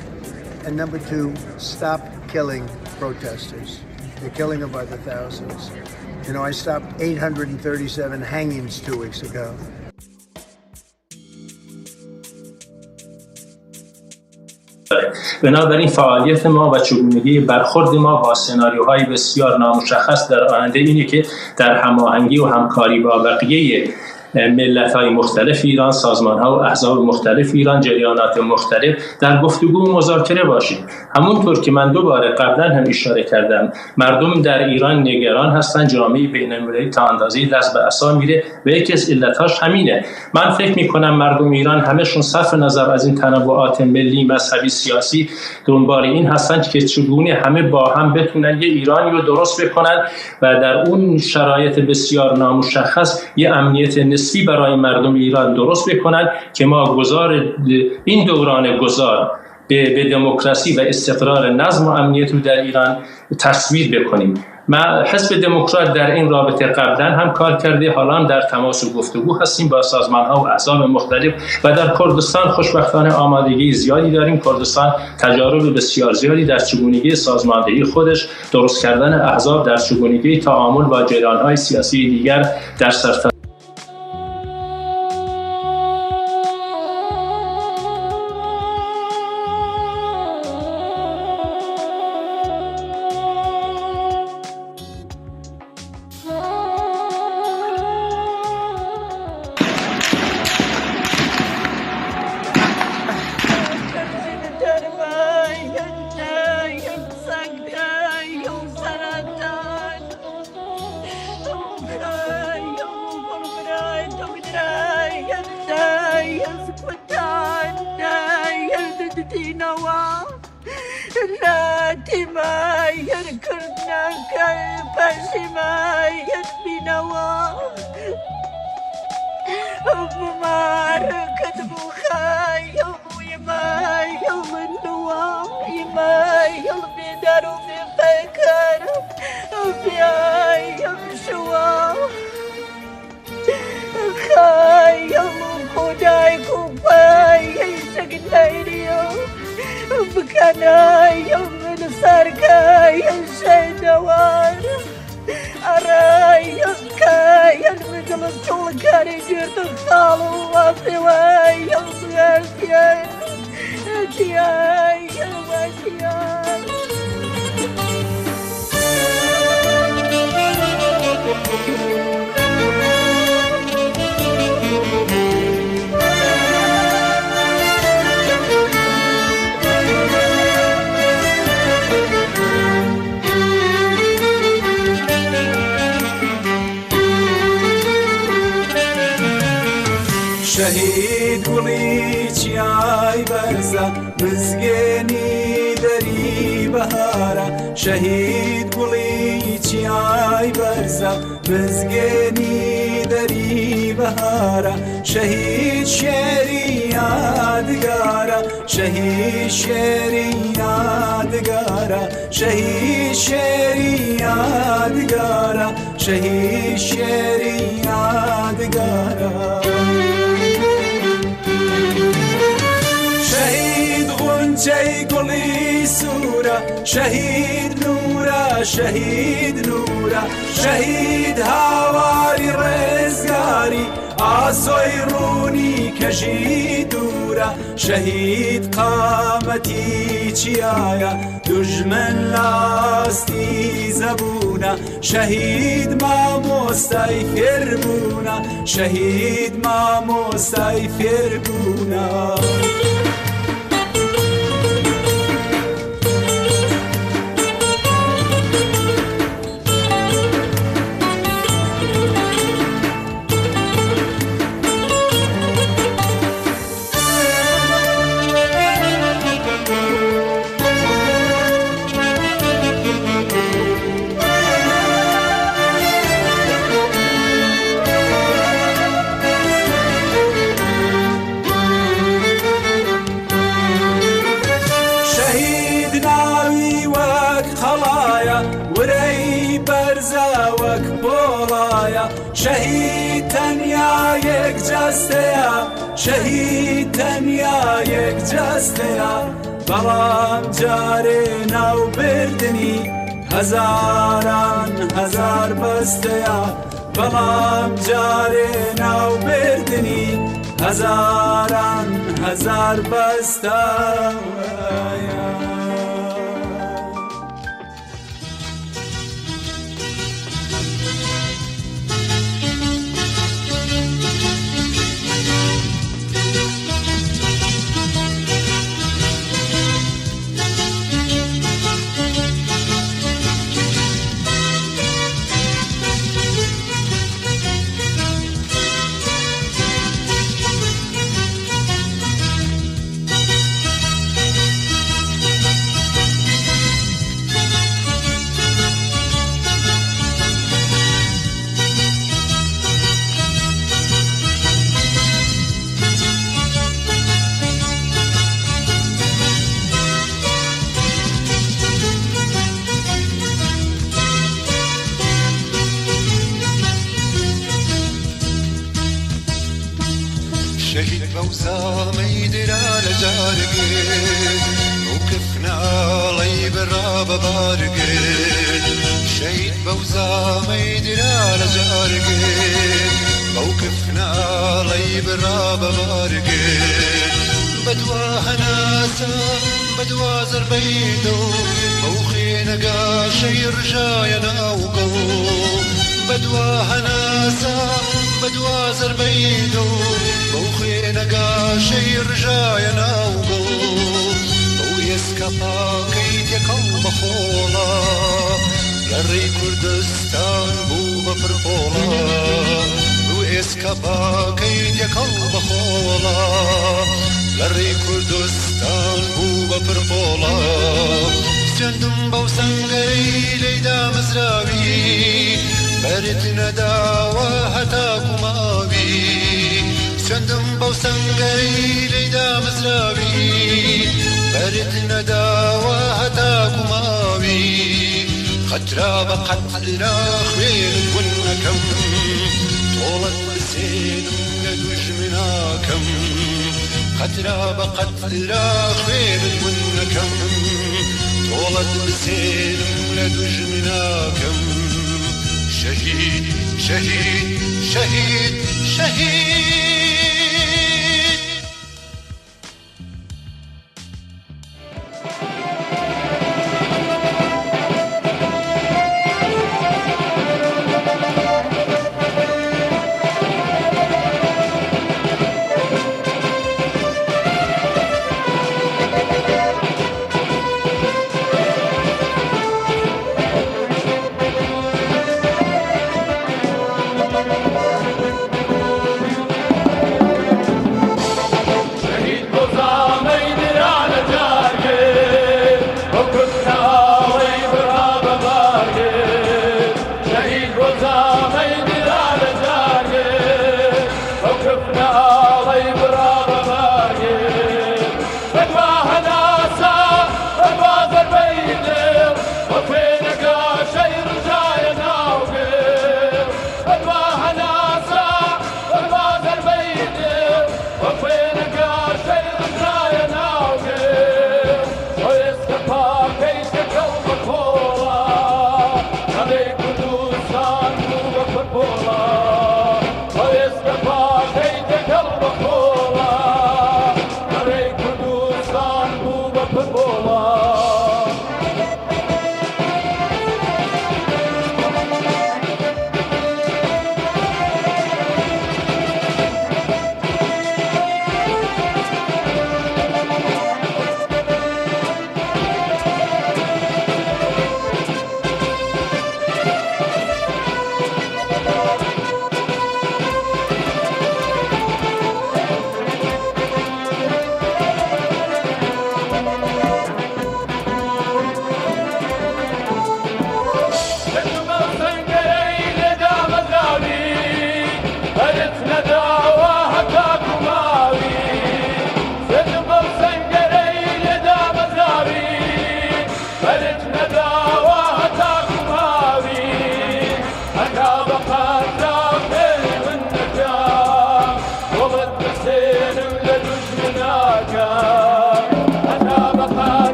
and number two, stop killing protesters. They're killing them by the thousands. You know, I stopped eight hundred and thirty-seven hangings two weeks ago. بنابراین فعالیت ما و چگونگی برخورد ما با سناریوهای بسیار نامشخص در آینده اینه که در هماهنگی و همکاری با بقیهٔ ملت‌های مختلف ایران، سازمان‌ها و احزاب مختلف ایران، جریانات مختلف در گفتگو و مذاکره باشیم. همونطور که من دو بار قبلاً هم اشاره کردم، مردم در ایران نگران هستن، جامعهٔ بین‌المللی تا اندازه‌ای دست به عصا میره و یکی از علتاش همینه. من فکر می‌کنم مردم ایران همه‌شون صرف نظر از این تنوعات ملی، مذهبی، سیاسی دنبال این هستن که چگونه همه با هم بتونن یه ایرانی رو درست بکنن و در اون شرایط بسیار نامشخص یه امنیت نسبی برای مردم ایران درست بکنن که ما گذار این دوران گذار به، به دموکراسی و استقرار، نظم و امنیت رو در ایران تصویب بکنیم. ما حزب دموکرات در این رابطه قبلاً هم کار کرده، حالا هم در تماس و گفتگو هستیم با سازمان‌ها و احزاب مختلف و در کردستان خوشبختانه آمادگی زیادی داریم. کردستان تجارب بسیار زیادی در چگونگی سازماندهی خودش، درست کردن احزاب، در چگونگی تعامل با جریان‌های سیاسی دیگر در سرتاسر شەهید گوڵی چیای بەرزە، مزگێنی دەری بەهارە. شەهید گوڵی چیای بەرزە، مزگێنی دەری بەهارە. شەهید شێری یادگارە، شەهید شێری یادگارە، شەهید شێری یادگارە، شەهید شێری یادگارە. شەهید غونچەی گوڵی سوورە، شەهید نوورە، شەهید نوورە، شەهید هاواری ڕێزگاری، ئاسۆی ڕوونی کەژی دوورە. شەهید قامەتی چیایە، دوژمن لاستی زەبوونە. شەهید مامۆستای فێربوونە، شەهید مامۆستای فێربوونە. شەهید ناوی وەک قەڵایە، ورەی بەرزە وەک پۆڵایە. شەهید تەنیا یەک جەستەیە، شەهید تەنیا یەک جەستەیە، بەڵام جارێ ناو بردنی هەزاران هەزار بەستەیە، بەڵام جارێ ناو بردنی هەزاران هەزار بەستەیە. Zamey dira le cargê, mewqif naley bira be bargê. Şehîd bew zamey dira le cargê, mewqif naley bira be bargê. Bedwa henasa, bedwa zerbey do, mewqê nega şehîd rjaye nav go. Bedwa henasa, bedwa zerbey do, mewqê nega şehîd rjaye nav go. Ew êska pakey têkel be xola, lerê Kurdistan bû be pir pola. Ew êska pakey têkel be xola, lerê Kurdistan bû be pir pola. Sendim bew sengerî leyda mizrawî, berit nedawa heta ku mawî. Sendim bew sengerî leyda mizrawî, berit nedawa heta ku mawî. Qetra be qetra xwên gund nekem, tolet bi sênim le dujmina kem. Qetra be qetra xwên gund nekem, tolet bi sênim le dujmina kem. Şehîd, şehîd, şehîd, şehîd.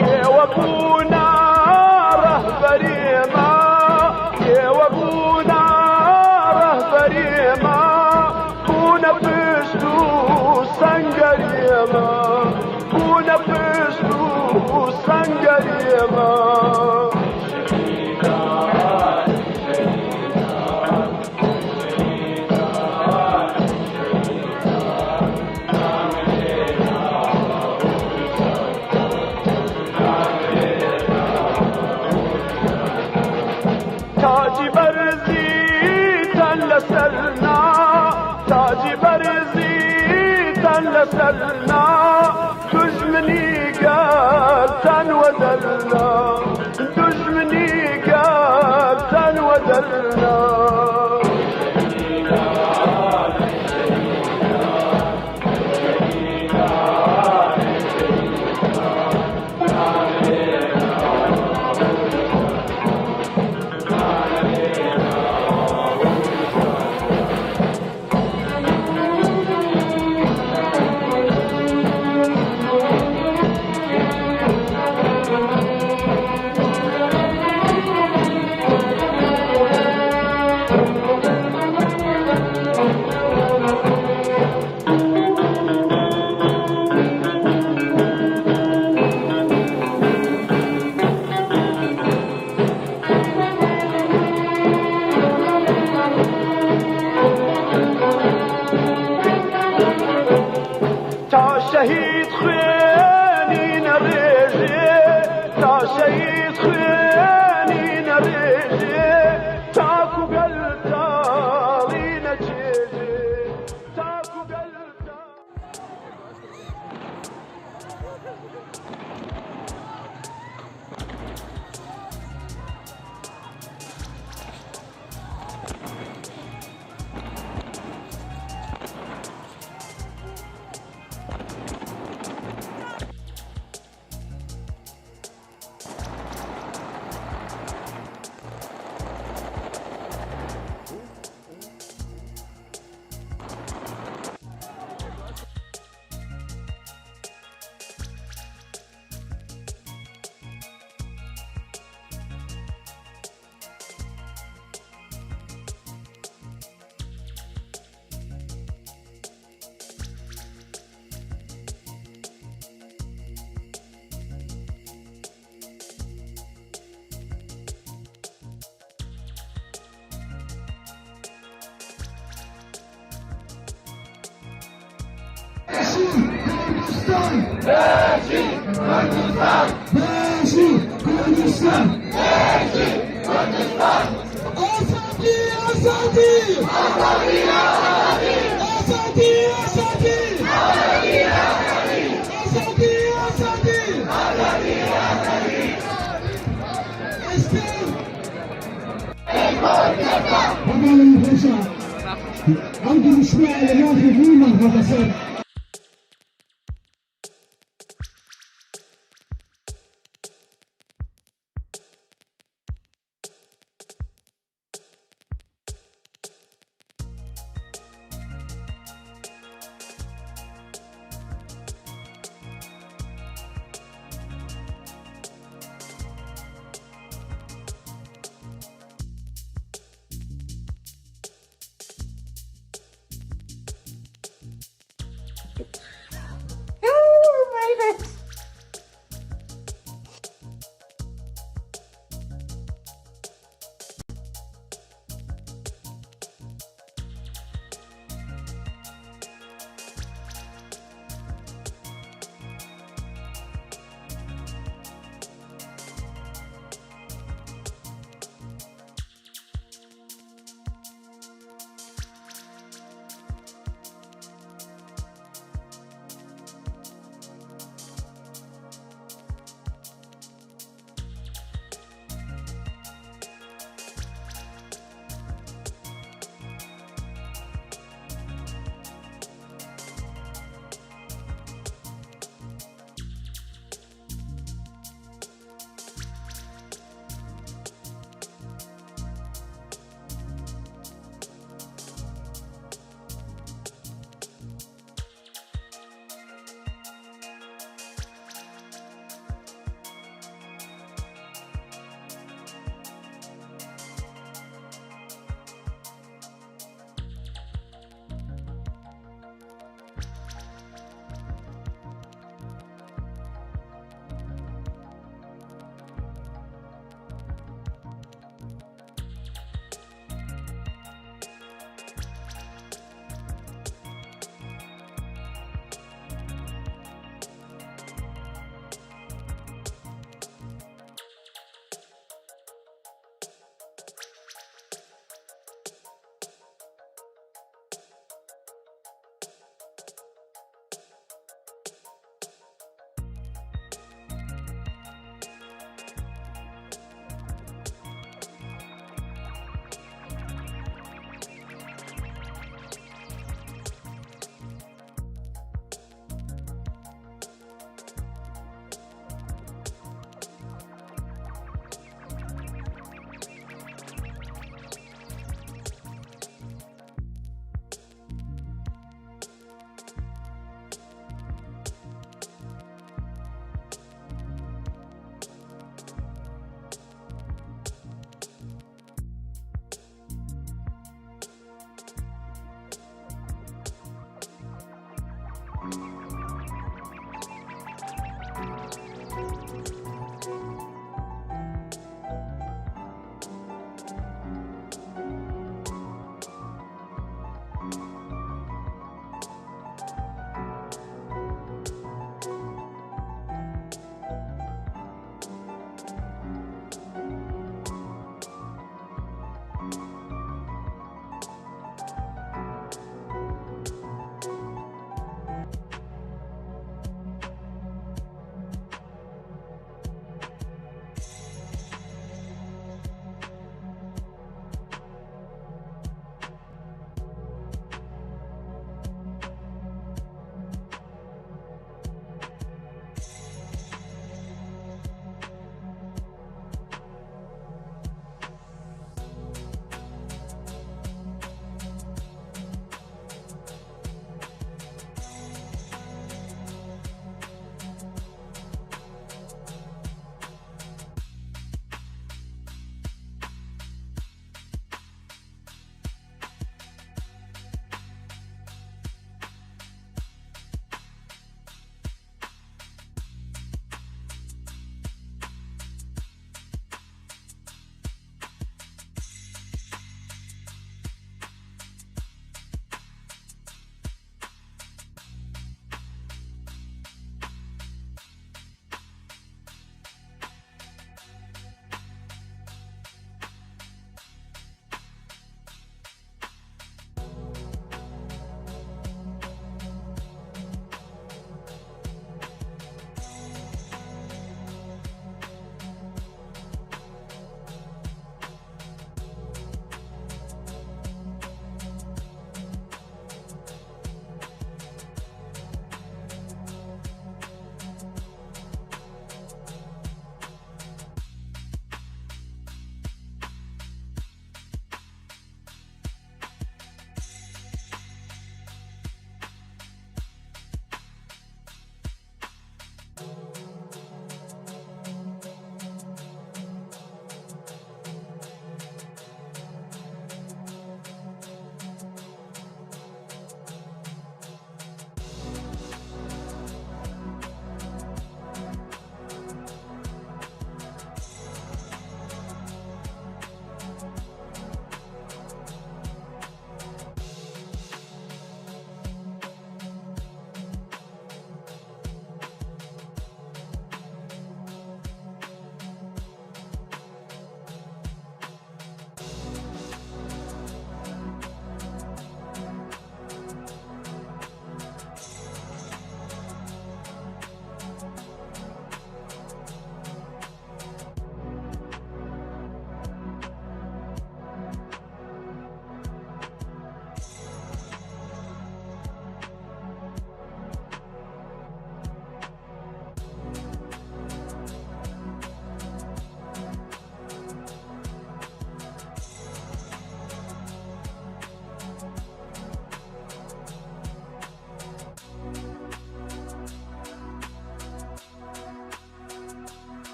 Ê we bûne rehberê me, ê we bûne rehberê me, bûne pişt û sengerê me, bûne pişt û sengerê me. Tacî berzî ten li ser na, tacî berzî ten li ser na, dujminî ger ten we del na, dujminî ger تا şehîd xwênî nerêjê, ta şehîd xwênî nerêjê, ta ku gel talî neçêjê, ta ku gel talî Kurdistan! Berçî Kurdistan! Berçî Kurdistan! Azadî, azadî! Azadî, azadî! Azadî, azadî! Azadî, azadî! Azadî, azadî! Azadî, azadî! Êstir! Hevalên hêja, ew duruşme li nav Hêvî me hate ser.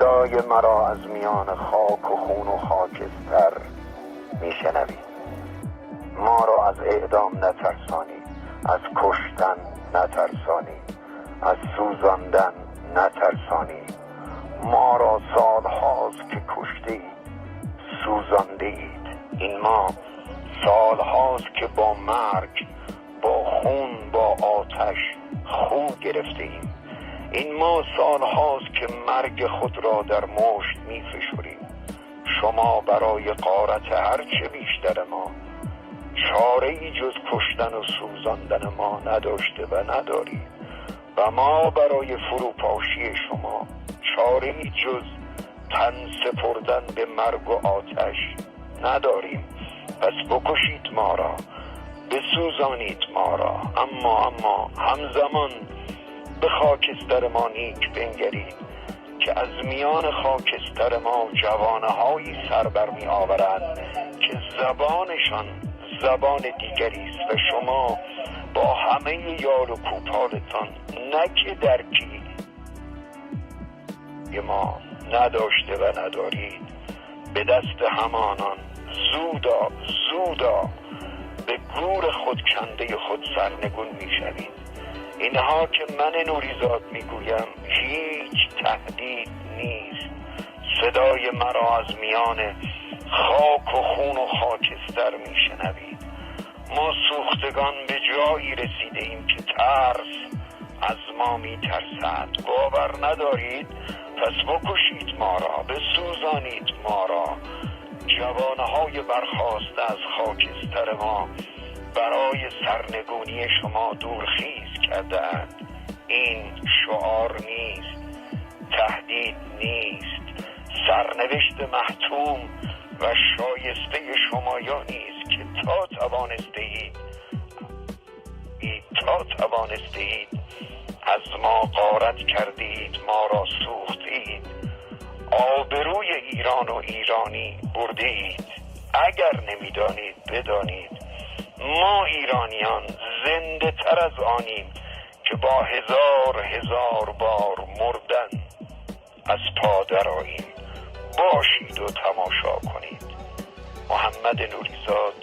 صدای مرا از میان خاک و خون و خاکستر می‌شنوید. ما را از اعدام نترسانید، از کشتن نترسانید، از سوزاندن نترسانید. ما را سال‌هاست که کشته‌اید، سوزانده‌اید. این ما سال‌هاست که با مرگ، با خون، با آتش خو گرفته‌ایم. این ما سال‌هاست که مرگ خود را در مشت می‌فشوریم. شما برای غارت هرچه بیشتر ما چاره‌ای جز کشتن و سوزاندن ما نداشته و ندارید و ما برای فروپاشی شما چاره‌ای جز تن سپردن به مرگ و آتش نداریم. پس بکشید ما را، بسوزانید ما را، اما، اما همزمان به خاکستر ما نیک بنگرید که از میان خاکستر ما جوانه‌هایی سر بر می‌آورند که زبانشان زبان دیگری است و شما با همهٔ یال و کوپالتان نه که درکی ما نداشته و ندارید، به دست همانان زودا، زودا به گور خودکندهٔ خود سرنگون می‌شوید. اینها که من نوریزاد می‌گویم هیچ تهدید نیست. صدای مرا از میان خاک و خون و خاکستر می‌شنوید. ما سوختگان به جایی رسیده‌ایم که ترس از ما می‌ترسد. باور ندارید؟ پس بکشید ما را، بسوزانید ما را. جوانه‌های برخاسته از خاکستر ما برای سرنگونی شما دورخیز کرده‌اند. این شعار نیست، تهدید نیست، سرنوشت محتوم و شایستهٔ شمایانی است که تا توانسته‌اید، تا توانسته‌اید از ما غارت کرده‌اید، ما را سوخته‌اید، آبروی ایران و ایرانی برده‌اید. اگر نمی‌دانید، بدانید، ما ایرانیان زنده تر از آنیم که با هزار هزار بار مردن از پا درآییم. باشید و تماشا کنید. محمد نوریزاد.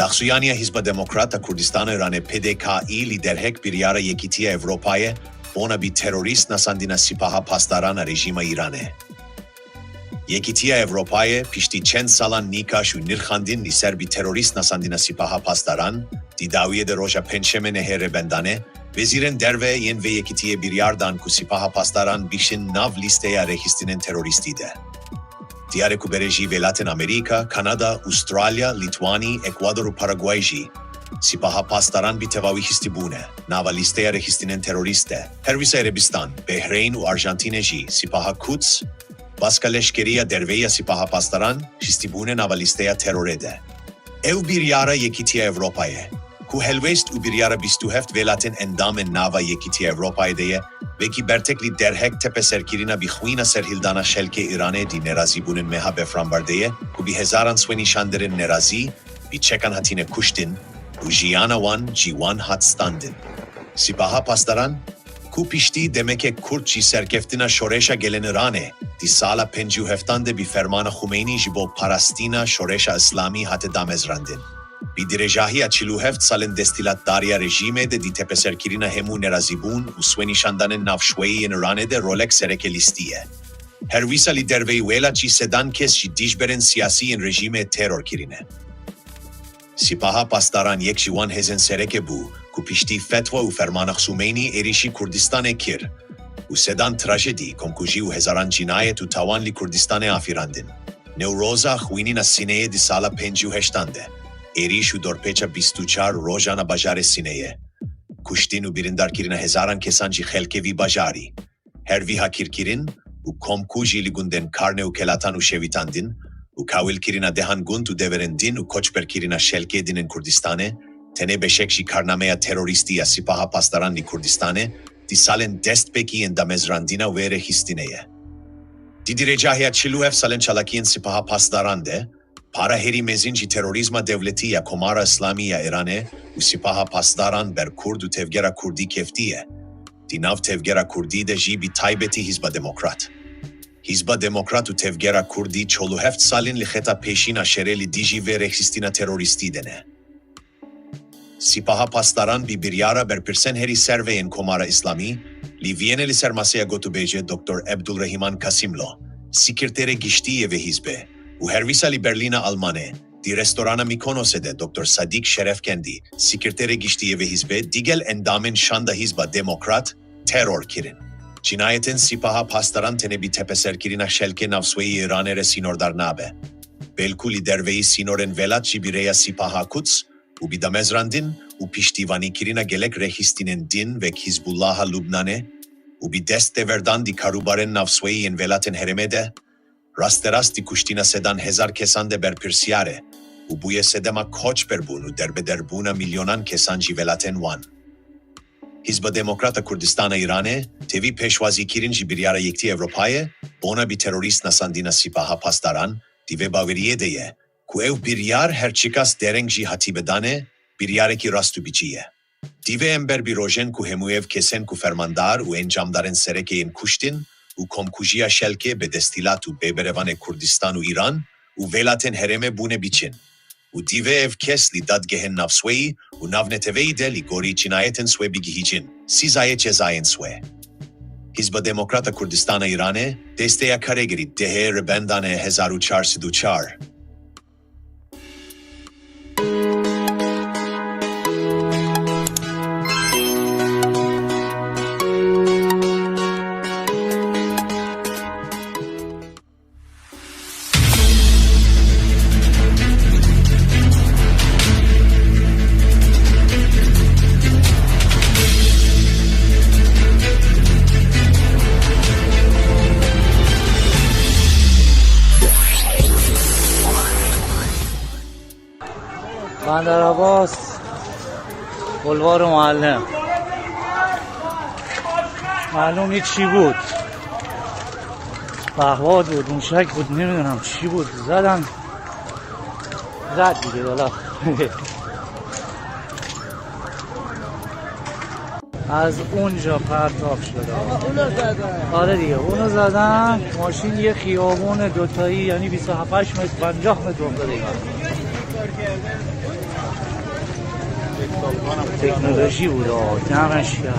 Axsuyaniya Hizba Demokrat a Kurdistana Îranê, P D K î, li derhek biryara Yekîtiya Ewropayê bona bi terorîst nasandina Sipaha Pasdaran a rejîma Îranê. Yekîtiya Ewropayê piştî çend salan nîqaş û nirxandin li ser bi terorîst nasandina Sipaha Pasdaran, di dawiyê de roja Pêncşemê nehê Rêbendanê, wezîrên derve yên vê yekîtiyê biryar dan ku Sipaha Pasdaran bişin nav lîsteya rêxistinên terorîstî de. Diyar e ku berê jî welatên Amerîka, Kanada, Ustralya, Lîtwanî, Ekwador û Paraguay jî Sipaha Pasdaran bi tevawî xistibûne nava lîsteya rêxistinên terorîst de. Her wisa Erebistan, Behreyn û Arjantînê jî Sipaha Quds, baska leşkerî ya derveyî ya Sipaha Pasdaran, xistibûne nava lîsteya terorê de. Ew biryara Yekîtiya Ewropayê, ku helwest û biryara bîst û heft welatên endamên nava Yekîtiya Ewropayê de ye, wekî bertek li derhek tepeserkirina bi xwîna serhildana şelkê Îranê di nerazîbûnên meha Befranbardê ye, ku bi hezaran swênîşanderên nerazî bi çekan hatine kuştin û jiyana wan ji wan hat standin. Sipaha Pasdaran, ku piştî demeke kurt ji serkeftina şoreşa gelên Îranê di sala pêncî û heftan de bi fermana Xumeynî ji bo parastina şoreşa Îslamî hate damezrandin, bi dirêjahiya çil û heft salên desthilatdariya rejîmê de di tepeserkirina hemû nerazîbûn û swênîşandanên navşweyî yên Îranê de rolek sereke lîstî ye. Her wisa li derveyî welat jî sedan kes ji dijberên siyasî yên rejîmê teror kirine. Sipaha Pasdaran yek ji wan hêzên sereke bû ku piştî fetwa û fermana Xumeynî êrîşî Kurdistanê kir û sedan trajedî, komkujî û hezaran cinayet û tawan li Kurdistanê afirandin. Newroza xwînîna Sineyê di sala pêncî û heştan de, êrîş û dorpêça bîst û çar rojan a bajarê Sineyê, kuştin û birindarkirina hezaran kesan ji xelkê vî bajarî, her wiha kîrkirin û komkujî li gundên Karne û Kelatan û şewitandin û kawilkirina dehan gund û deverên din û koçberkirina şelkê din ên Kurdistanê, tenê beşek ji karnameya terorîstî ya Sipaha Pasdaran li Kurdistanê di salên destpêkî yên damezrandina wê rêxistinê ye. Di dirêjahiya çil û heft salên çalakiyên Sipaha Pasdaran de, para herî mezin ji terorîzma dewletî ya Komara Îslamî ya Îranê û Sipaha Pasdaran ber Kurd û tevgera Kurdî keftiye. Di nav tevgera Kurdî de jî bi taybetî Hizba Demokrat. Hizba Demokrat û tevgera Kurdî çol û heft salin li xeta pêşîn a şerê li dijî vê rêxistina terorîstî de ne. Sipaha Pasdaran bi biryara berpirsên herî serve yên Komara Îslamî, li Vîyenê li ser maseya gotûbêjê Doktor Ebdulrehîman Kasimlo, sekreterê giştî yê vê hizbê, û her wisa li Berlîna Almanê, di restorana Mikonosê de Doktor Sadîk Şerefkendî, sekreterê giştî yê vê hizbê, digel endamên şanda Hizba Demokrat, teror kirin. Cinayetên Sipaha Pasdaran tenê bi tepeserkirina şelkê navsweyî Îranê re sînordar nabe. Belkû li derveyî sînorên welat jî bi rêya Sipaha Quds û bi damezrandin û piştîvanîkirina gelek rêxistinên din wek Hizbullaha Lubnanê û bi dest têverdan di karûbarên navsweyî yên welatên herêmê de, rasterast di kuştina sedan hezar kesan de berpirsiyar e û bûye sedema koçberbûn û derbederbûna milyonan kesan ji welatên wan. Hizba Demokrat a Kurdistana Îranê, tevî pêşwazîkirin ji biryara Yekîtiya Ewropayê, bona bi terorîst nasandina Sipaha Pasdaran, di vê baweriyê de ye, ku ew biryar her çiqas dereng jî hatîbe danê, biryarekî rast û biçî ye. Divê em ber bi rojên ku hemû ev kesên ku fermandar û encamdarên sereke yên kuştin û komkujiya şelkê bê desthilat û bê berevanê Kurdistan û Îran û welatên herêmê bûne biçin. Û divê ev kes li dadgehên navsweyî û navneteweyî de li gorî cinayetên swê bigihîcin, sîzayê cezayên swê. Hizba Demokrat a Kurdistana Îranê, desteya karêgerî dehê Rêbendanê hezar û çar sed û çar. بندر عباس، بلوار معلم. معلوم نیست چی بود. پهباد بود، موشک بود، نمی‌دونم چی بود. زدن. زد دیگه، بالا. از اونجا پرتاب شده. آره دیگه، اونو زدن. ماشین یه خیابون دوتایی، یعنی بیست و هفت متر، پنجاه متر افتاده. Teknolojî bû da, ne şiya.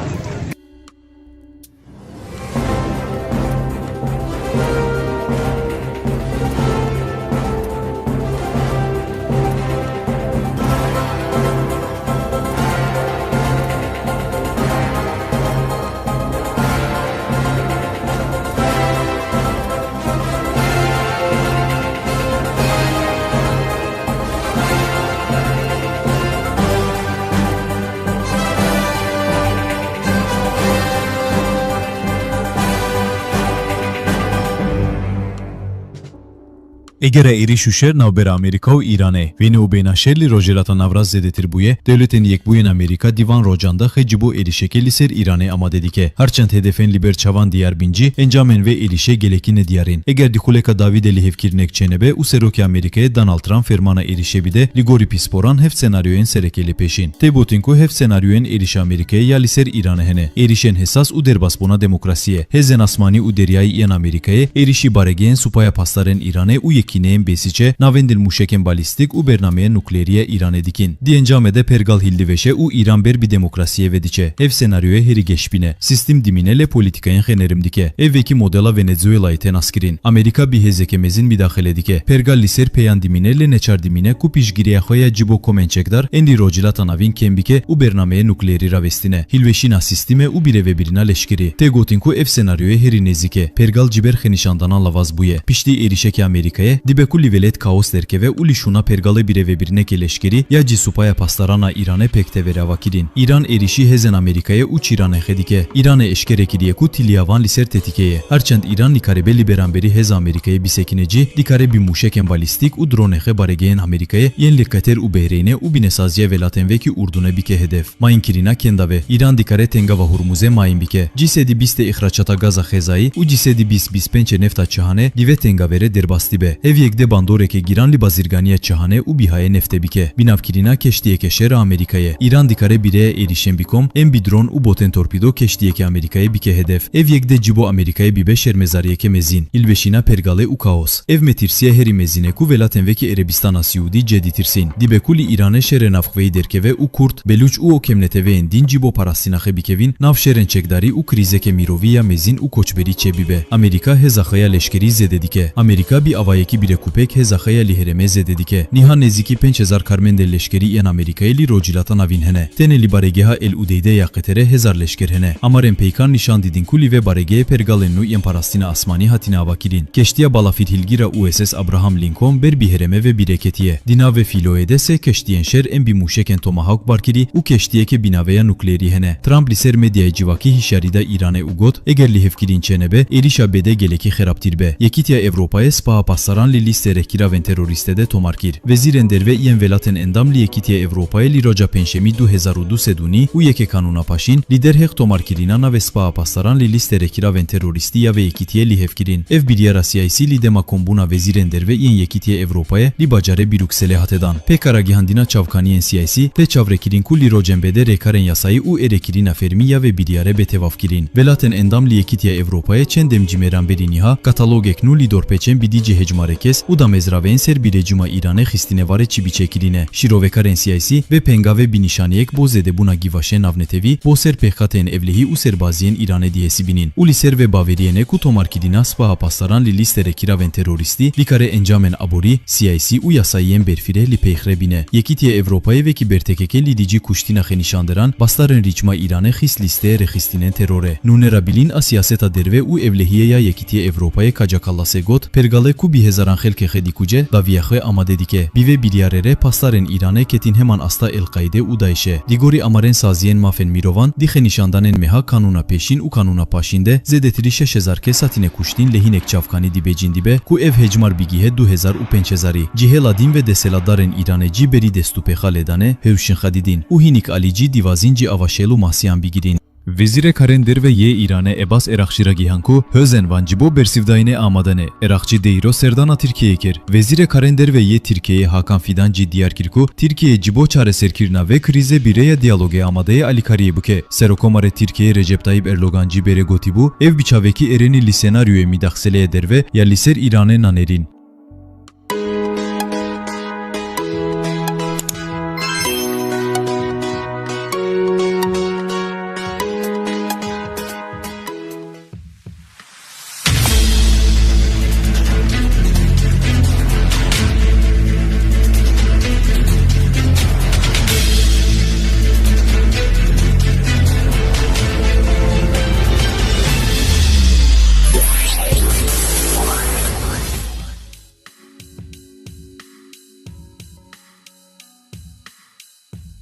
Egera êrîş û şer navbera Amerîka û Îranê. Vêne û bêhna şer li Rojhilata Navrast zêdetir bûye, Dewletên Yekbûyên Amerîka di van rocan de xwe ji bo êrîşekê li ser Îranê amade dike. Her çend hedefên li ber çavan diyar bin jî, encamên vê êrîşê gelekî nediyar in. Eger di xuleka dawî de lihevkirinek çênebe û Serokê Amerîkayê Donald Trump fermana êrîşê bide, li gorî pisporan heft senaryoyên sereke lê pêşîn. Tê gotin ku heft senaryoyên êrîşa Amerîkayê ya li ser Îranê hene. Êrîşên hesas û derbasbûna demokrasiyê. Hêzên asmanî û deryayî yên Amerîkayê êrîşî baregehên Supaya Pasdarên Îranê û yekîneyên Bêsîçê navendin mûşekên balîstîk û bernameyên nukleerî ya Îranê dikin. Di encamê de pergal hildivêje û Îran ber bi demokrasiyê ve diçe. Ev senaryoyê herî geşbîn e. Sîstem dimîne lê polîtîkayên xwe nerm dike. Ev wekî modela Venezuelayê tê naskirin. Amerîka bi hêzeke mezin midaxile dike. Pergal li ser peyan dimîne lê neçar dimîne ku piştgiriya xwe ya ji bo komên çekdar ên li Rojhilata Navîn kêm bike û bernameyê nukleerî ravestîne. Hilweşîna sîstemê û birêvebirina leşkerî. Tê gotin ku ev senaryoyê herî nêzîk e. Pergal ji ber xenîşandanan lawaz bûye. Piştî êrîşeke Amerîkayê, dibe ku li welêt kaos derkeve û li şûna pergalê birêvebirinekê leşkerî ya jî Supaya Pasdaran a Îranê pêk tevere avakirin. Îran êrîşî hêzên Amerîkayê û çîranê xwe dike. Îranê eşkere kiriye ku tiliya van li ser tetîkê ye. Her çend Îran nikaribe li beramberî hêza Amerîkayê bisekine jî, dikare bi mûşekên balîstîk û dronê xwe baregehên Amerîkayê yên li Qeter û Behreynê û binesaziya welatên wekî Urdunê bike hedef. Mayînkirina kenda ve, Îran dikare tengava Hurmuzê mayîn bike. Cî sedî bîstê îxracata gaza xêzayî û cî sedî bîst bîst pêncê nefta çihanê di vê tengavê re derbas dibe. Ev yek de bandoreke giran li bazirganiya çihanê û bîhayê neftê bike. Binavkirina keştiyeke şer a Amerîkayê. Îran dikare bi rêya êrîşên bi kom, ên bi dron û botên torpîdo keştiyeke Amerîkayê bike hedef. Ev yek de ji bo Amerîkayê bibe şermezariyeke mezin. Hilweşîna pergalê û kaos. Ev metirsiya herî mezin e ku welatên wekî Erebistana Siûdî cê ditirsin. Dibe ku li Îranê şerê navxweyî derkeve û Kurd, Belûç û o kemneteweyên din ji bo parastina xwe bikevin nav şerên çekdarî û krîzeke mirovî ya mezin û koçberî çêbibe. Amerîka hêza xwe ya leşkerî zêde dike. Amerîka bi avayekî birekûpêk hêza xwe ya li herêmê zêde dike. Niha nêzîkî pênc hezar karmendên leşkerî yên Amerîkayê li Rojhilata Navîn hene. Tenê li baregeha El Udeydê ya Qeterê hezar leşker hene. Amarên peykan nîşan didin ku li vê baregehê pergalên nû yên parastina asmanî hatine avakirin. Keştiya balafîrhilgîr a U S S Abraham Lincoln ber bi herêmê ve bîreketiye. Di nav vê fîloyê de sê keştiyên şer ên bi mûşekên Tomahawk barkirî û keştiyeke bînaveya nukleerî hene. Trump li ser medyaya civakî hişyarî da Îranê û got, eger lihevkirîn çênebe, êrîşa bêde gelekî xerabtîr be. Yekîtiya Ewropayê Spaha Pasdaran li lîstê rêkiravên terorîstê de tomar kir. Wezîrên derve yên welatên endam li Yekîtiya Ewropayê li roja Pêncşemî du hezar û du sed û nî û yekê kanûna paşîn, li derheq tomarkirina navê Spaha Pasdaran li lîstê rêkiravên terorîstî ya vê yekîtiyê lihevkirin. Ev biryara siyasî li dema kombûna wezîrên derve yên Yekîtiya Ewropayê li bajarê Brukselê hate dan. Pêka ragihandina çavkaniyên siyasî, tê çavrekirin ku li rocên bêde rêkarên yasayî û êrêkirina fermî ya vê biryarê bê tevafkirin. Welatên endam li Yekîtiya Ewropayê çend demjî mêran berî niha katalogek nû li dorpêçên bi dî cihê hejmarê kes û damezraveyên ser bi rejîma Îranê xistine varê çi biçe kirine. Şîrovekarên siyasî vê pengavê bi nîşaneyek bo zêdebûna gîvaşên navnetewî bo ser pêxateyên ewlehî û serbaziyên Îranê dihesibînin û li ser vê baweriyê ne ku tomarkirina Spaha Pasdaran li lîstê rêkiravên terorîstî bikare encamên aborî, siyasî û yasayî yên berfireh li pêxre bîne. Yekîtiya Ewropayê wekî bertekeke li dijî kuştina xenîşanderan, bastarên rîçma Îranê xist lîsteyê rêxistinên terorê. Nûnera bilîn a siyaseta derve û ewlehiyê ya Yekîtiya Ewropayê Kaja Kallasê got, pergalê ku bi hezaran xelkê xwe dikuce, daviya xwe amade dike. Bi vê biryarê re pastarên Îranê ketin heman asta El-Qaîde û DAIŞê. Di gorî amarên saziyên mafên mirovan, di xenîşandanên meha kanûna pêşîn û kanûna paşîn de zêdetirî şeş hezar kes hatine kuştin lê hinek çavkanî dibêjin dibe ku ev hejmar bigihe du hezar û pênc hezarî. Cihêla din ve desthilatdarên Îranê cî berî destûpêxa lêdanê hewşin xwe didin û hinik alî cî dîvazîn cî ava şêl û masiyan bigirin. Wezîrê Karên Derve yê Îranê Ebas Eraqçî ragihan ku hêzên van ji bo bersivdayînê amade ne. Eraqçî dê îro serdana Tirkiyeyê kir. Wezîrê Karên Derve yê Tirkiyeyê Hakan Fidan jî diyar kir ku Tirkiye ji bo çareserkirina vê krîzê bi rêya diyalogê amade ye alîkariyê bike. Serokomarê Tirkiyeyê Recep Tayyip Erdogan jî berê gotîbû, ev bi çavekî êrînî li senaryoyê midaxseleyê derve ya li ser Îranê nanêrîn.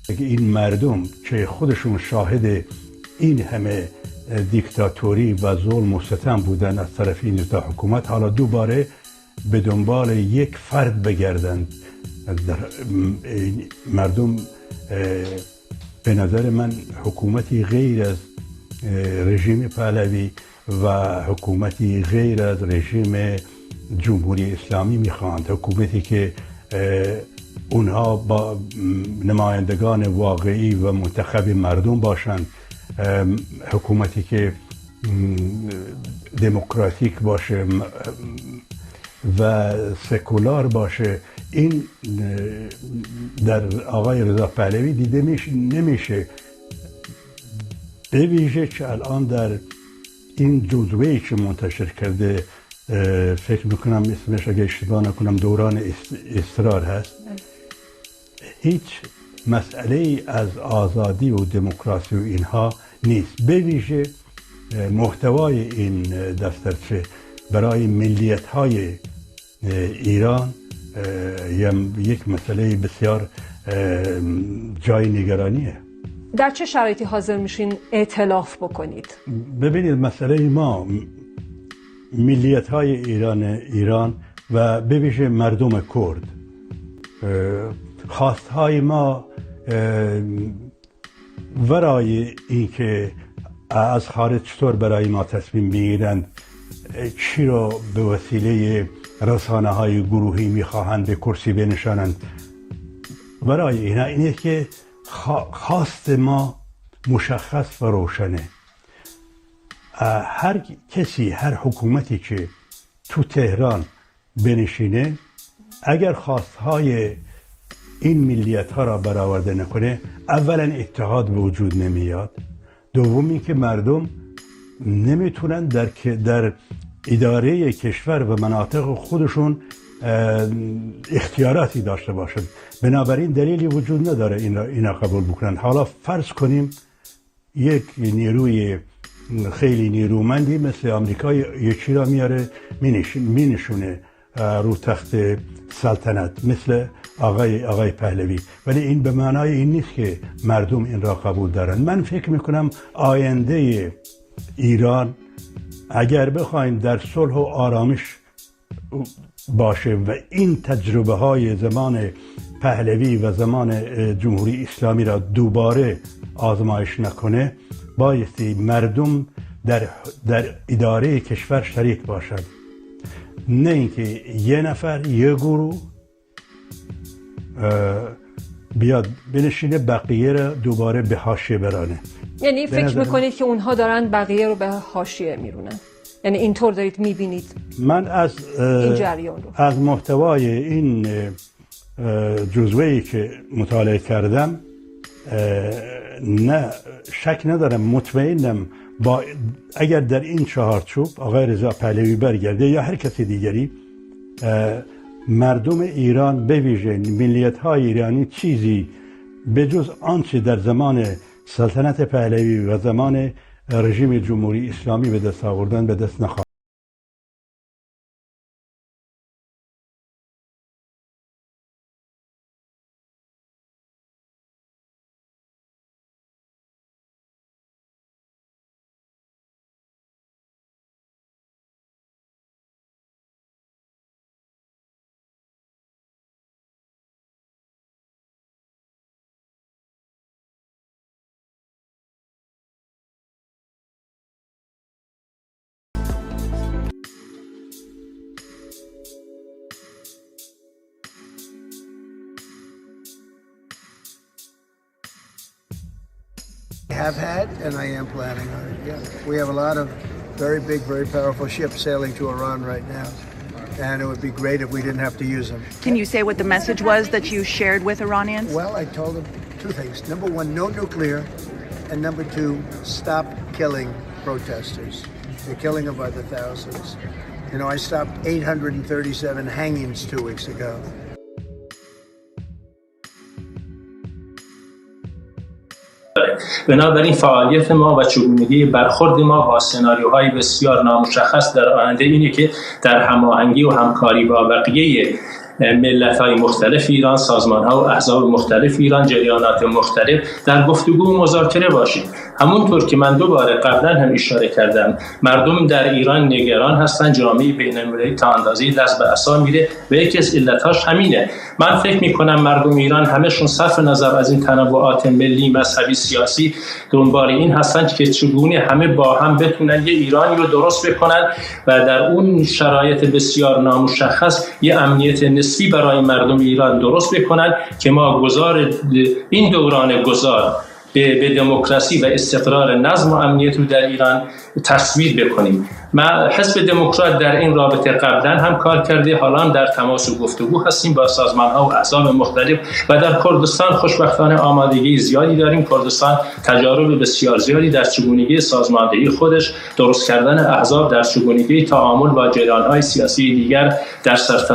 این مردم که خودشون شاهد این همه دیکتاتوری و ظلم و ستم بودن از طرف این دوتا حکومت، حالا دوباره به دنبال یک فرد بگردند. در، مردم، اه، به نظر من حکومتی غیر از، اه، رژیم پهلوی و حکومتی غیر از رژیم جمهوری اسلامی می‌خواهند. حکومتی که، اه، اونها با، م، نمایندگان واقعی و منتخب مردم باشند. اه، حکومتی که، م، دموکراتیک باشه، م، و سکولار باشه، این، اه، در آقای رضا پهلوی دیده می‌ش-، نمیشه. به ویژه که الان در این جزوه‌ای که منتشر کرده، اه، فکر می‌کنم اسمش، اگه اشتباه نکنم، دوران اس-، اصرار هست. هیچ مسئله‌ای از آزادی و دموکراسی و اینها نیست. به ویژه، اه، محتوای این، اه، دفترچه برای ملیت‌های، اه، ایران، اه، یم-، یک مسئلهٔ بسیار، اه، جای نگرانیه. در چه شرایطی حاضر میشین ائتلاف بکنید؟ ببینید، مسئلهٔ ما، م-، ملیت‌های ایران، ایران و به ویژه مردم کرد، اه، خواست‌های ما، اه، ورای اینکه از خارج چطور برای ما تصمیم بگیرند، چی رو به وسیلهٔ رسانه‌های گروهی می‌خواهند به کرسی بنشانند. ورای اینا اینه که خوا-، خواست ما مشخص و روشنه. اه، هر کسی، هر حکومتی که تو تهران بنشینه، اگر خواست‌های این ملیت‌ها را برآورده نکنه، اولاً اتحاد به وجود نمیاد، دوم اینکه مردم نمی‌تونن در ک-، در ادارهٔ کشور و مناطق خودشون، اه، اختیاراتی داشته باشند. بنابراین دلیلی وجود نداره این را، اینا قبول بکنن. حالا فرض کنیم یک نیروی خیلی نیرومندی مثل آمریکا یه چی را میاره، مینش-، مینشونه، اه، رو تخت سلطنت، مثل آقای، آقای پهلوی. ولی این به معنای این نیست که مردم این را قبول دارن. من فکر می‌کنم آیندهٔ ایران، اگر بخوایم در صلح و آرامش باشه و این تجربه‌های زمان پهلوی و زمان، اه، جمهوری اسلامی را دوباره آزمایش نکنه، بایستی مردم در، در ادارهٔ کشور شریک باشد، نه اینکه یه نفر، یه گروه، اه، بیاد بنشینه، بقیه را دوباره به حاشیه برانه. یعنی به فکر نظر می‌کنید که اونها دارن بقیه رو به حاشیه می‌رونن؟ یعنی اینطور دارید می‌بینید من از، اه، این جریان رو؟ از محتوای این، اه، جزوه‌ای که مطالعه کردم، اه، نه، شک ندارم، مطمئنم با، اگر در این چهارچوب آقای رضا پهلوی برگرده یا هر کس دیگری، اه، مردم ایران، به ویژه ملیت‌های ایرانی، چیزی به جز آنچه در زمان سلطنت پهلوی و زمان رژیم جمهوری اسلامی به دست آوردن، به دست نخواهد. Have had, and I am planning on it, yeah. We have a lot of very big, very powerful ships sailing to Iran right now, and it would be great if we didn't have to use them. Can you say what the message was that you shared with Iranians? Well, I told them two things. Number one, no nuclear, and number two, stop killing protesters. They're killing them by the thousands. You know, I stopped eight hundred and thirty-seven hangings two weeks ago. بنابراین فعالیت ما و چگونگی برخورد ما با سناریوهای بسیار نامشخص در آینده اینه که در هماهنگی و همکاری با بقیهٔ ملت‌های مختلف ایران، سازمان‌ها و احزاب مختلف ایران، جریانات مختلف در گفتگو و مذاکره باشیم. همونطور که من دو بار قبلاً هم اشاره کردم، مردم در ایران نگران هستن، جامعهٔ بین‌المللی تا اندازه‌ای دست به عصا میره و یکی از علتاش همینه. من فکر می‌کنم مردم ایران همه‌شون صرف نظر از این تنوعات ملی، مذهبی، سیاسی دنبال این هستند که چگونه همه با هم بتونن یه ایرانی رو درست بکنن و در اون شرایط بسیار نامشخص یه امنیت نسبی برای مردم ایران درست بکنن که ما گذار این دوران گذار به، به دموکراسی و استقرار نظم و امنیت رو در ایران تصویر بکنیم. ما حزب دموکرات در این رابطه قبلاً هم کار کرده، حالا هم در تماس و گفتگو هستیم با سازمان‌ها و احزاب مختلف و در کردستان خوشبختانه آمادگی زیادی داریم. کردستان تجارب بسیار زیادی در چگونگی سازماندهی خودش، درست کردن احزاب، در چگونگی تعامل با جریان‌های سیاسی دیگر در سرتاسر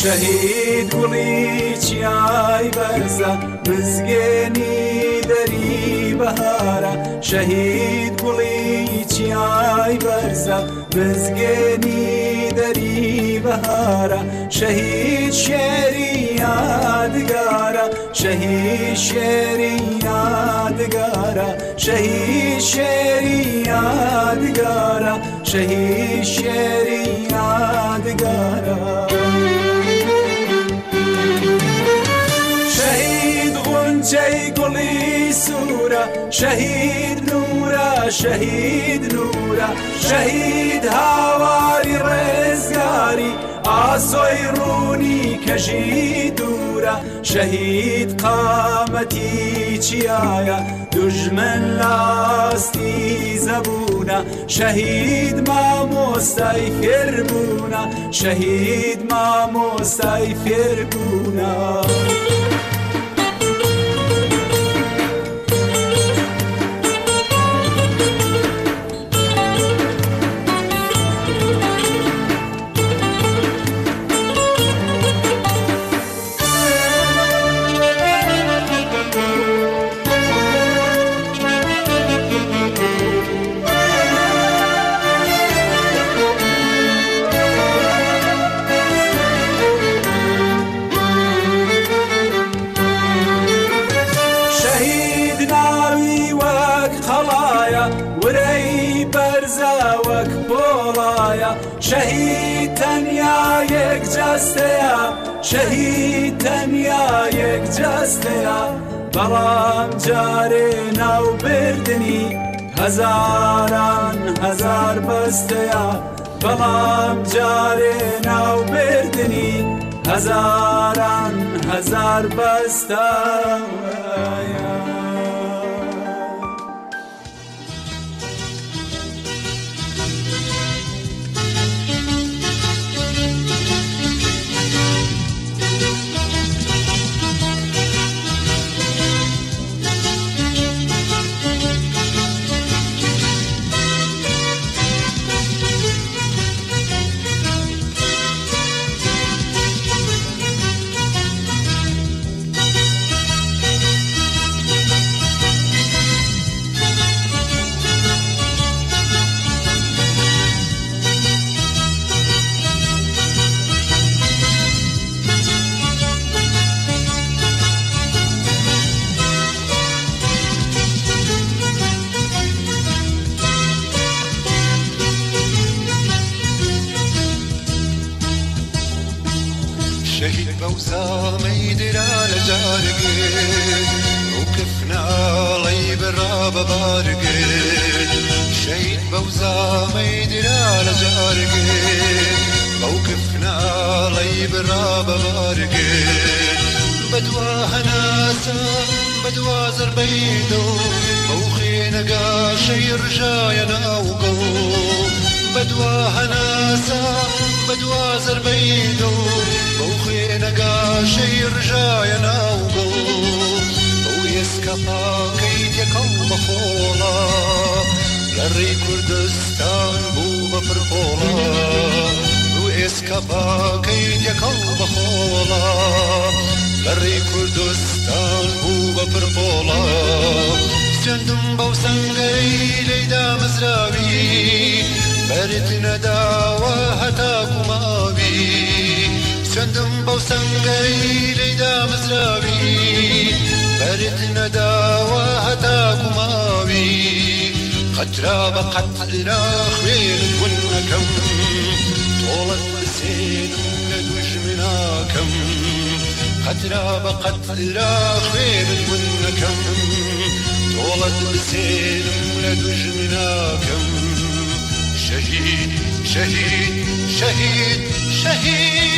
شەهید گوڵی چیای بەرزە، مزگێنی دەری بەهارە. شەهید گوڵی چیای بەرزە، مزگێنی دەری بەهارە. شەهید شێری یادگارە، شەهید شێری یادگارە، شەهید شێری یادگارە، شەهید شێری یادگارە. شەهید غونچەی گوڵی سوورە، شەهید نورە، شەهید نورە، شەهید هاواری ڕێزگاری، ئاسۆی ڕوونی کەژی دوورە. شەهید قامەتی چیایە، دوژمن لاستی زەبوونە. شەهید مامۆستای فێربوونە، شەهید مامۆستای فێربوونە. شەهید ناوی وەک قەڵایە، ورەی بەرزە وەک پۆڵایە. شەهید تەنیا یەک جەستەیە، شەهید تەنیا یەک جەستەیە، بەڵام جارێ ناو بردنی هەزاران هەزار بەستەیە، بەڵام جارێ ناو بردنی هەزاران هەزار بەستەیە. Şehîd Bewza meydira le cargê, mewqif naley bira be bargê. Şehîd Bewza meydira le cargê, mewqif naley bira be bargê. Bedwa henasa, bedwa zerbey do, mewqê negaşey rijaya nav go. Bedwa henasa, bedwa zerbey do, mewqê negaşey rijaya nav go. Ew êska pakey têkal be xola, lerê Kurdistan bû be pir pola. Ew êska pakey têkal be xola, lerê Kurdistan bû be pir pola. Sendim bew sengerey leyda mizrawî, berit nedawa heta ku mawî. Sendim bew sengerey leyda mizrawî, berit nedawa heta ku mawî. Qetra be qetra xwê min hûn nekem, tolet bisênim le dujmina kem. Qetra be qetra xwê min hûn nekem, tolet bisênim le dujmina kem. Şehîd, şehîd, şehîd, şehîd.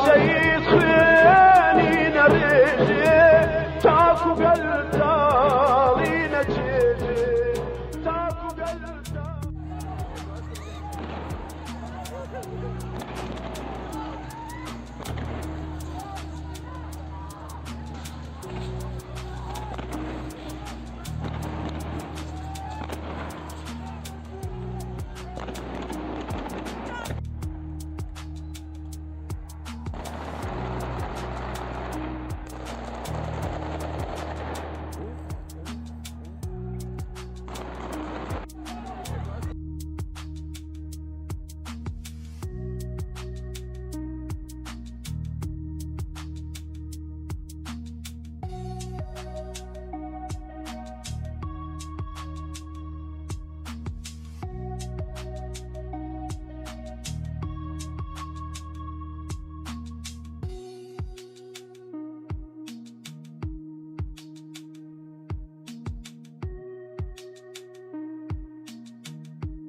Şehîd xwînî nebêjê, çak û gel talî neçêjê, çak û gel talî.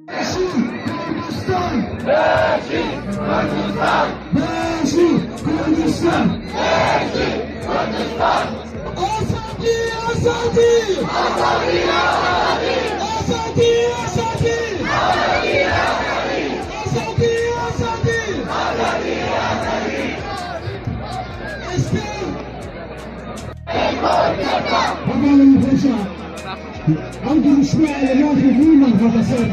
Beşî Kurdistan! Beşî Kurdistan! Beşî Kurdistan! Beşî Kurdistan! Azadî, azadî! Azadî, azadî! Azadî, azadî! Azadî, azadî! Azadî, azadî! Azadî, azadî! Hevalên xweşa, ew duruşme li nav Rûnan hate ser.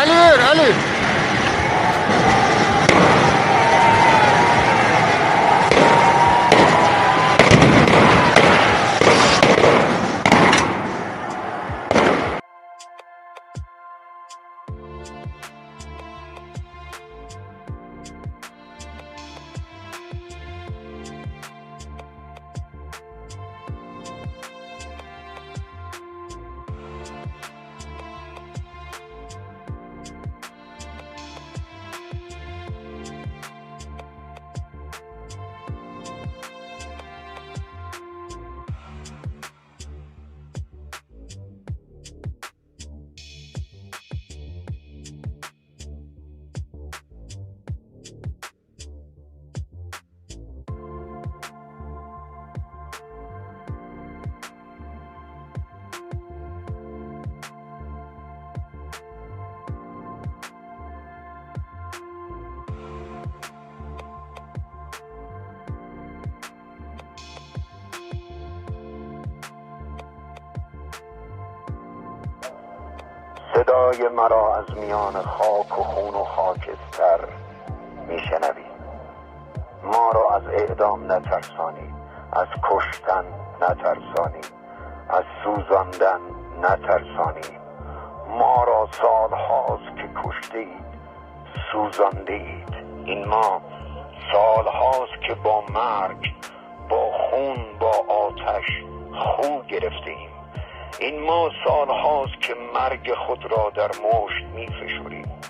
Elî, Elî. صدای مرا از میان خاک و خون و خاکستر می‌شنوی. ما را از اعدام نترسانی، از کشتن نترسانی، از سوزاندن نترسانی. ما را سال‌هاست که کشته‌اید، سوزانده‌اید. این ما سال‌هاست که با مرگ، با خون، با آتش خو گرفته‌ایم. این ما سال‌هاست که مرگ خود را در مشت می‌فشوریم.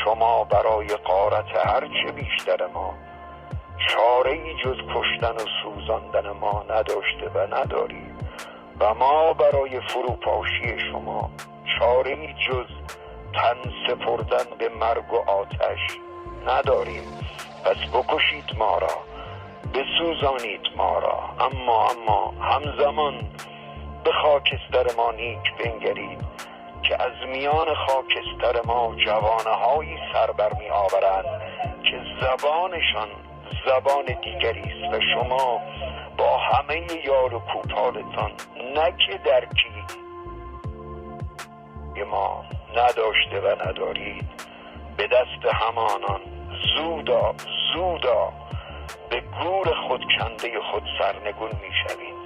شما برای غارت هرچه بیشتر ما چاره‌ای جز کشتن و سوزاندن ما نداشته و ندارید و ما برای فروپاشی شما چاره‌ای جز تن سپردن به مرگ و آتش نداریم. پس بکشید ما را، بسوزانید ما را، اما، اما همزمان به خاکستر ما نیک بنگرید که از میان خاکستر ما جوانه‌هایی سر برمی‌آورند که زبانشان زبان دیگری است و شما با همهٔ یال و کوپالتان نه که درکی ما نداشته و ندارید، به دست همانان زودا، زودا به گور خود کندهٔ خود سرنگون می‌شوید.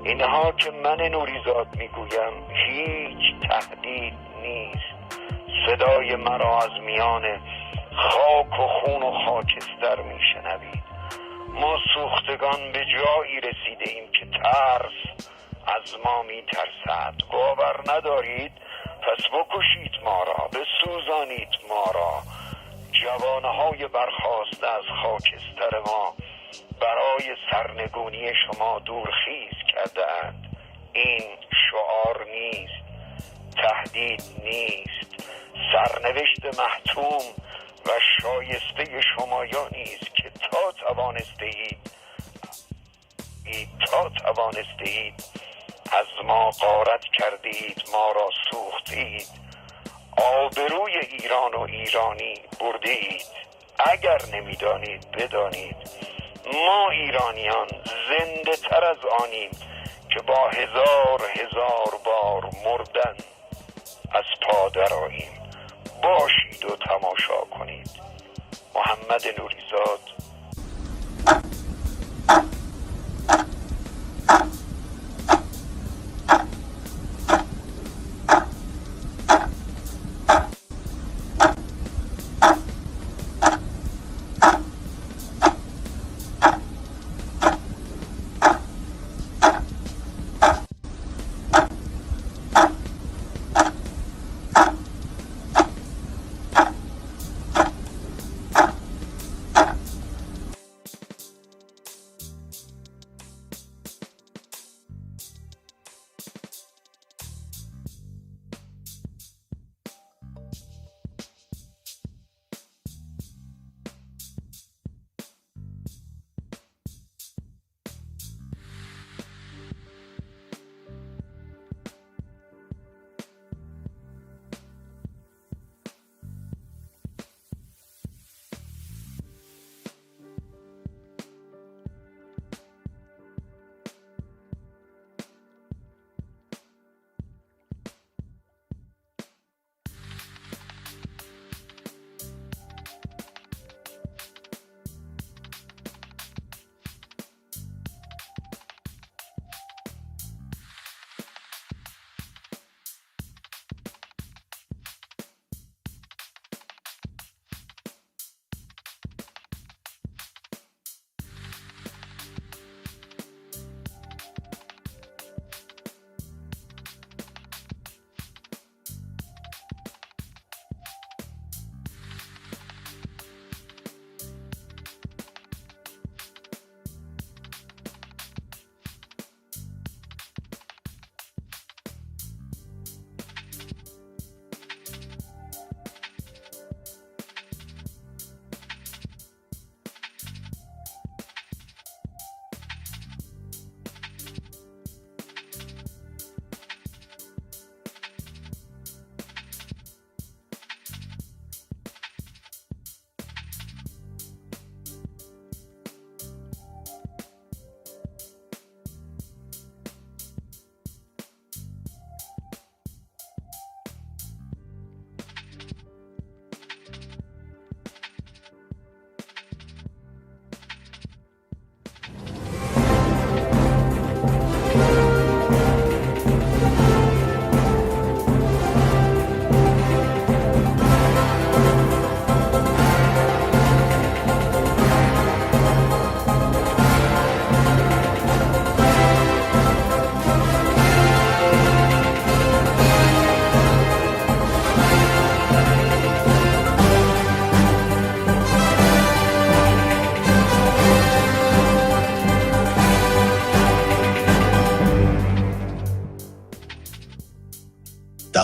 اینها که من نوریزاد می‌گویم هیچ تهدید نیست. صدای مرا از میان خاک و خون و خاکستر می‌شنوید. ما سوختگان به جایی رسیده‌ایم که ترس از ما می‌ترسد. باور ندارید؟ پس بکشید ما را، بسوزانید ما را. جوانه‌های برخاسته از خاکستر ما برای سرنگونی شما دورخیز کرده‌اند. این شعار نیست، تهدید نیست. سرنوشت محتوم و شایستهٔ شمایانی است که تا توانسته‌اید، تا توانسته‌اید از ما غارت کرده‌اید، ما را سوخته‌اید، آبروی ایران و ایرانی برده‌اید. اگر نمی‌دانید، بدانید ما ایرانیان زنده‌تر از آنیم که با هزار هزار بار مردن از پا درآییم. باشید و تماشا کنید. محمد نوریزاد.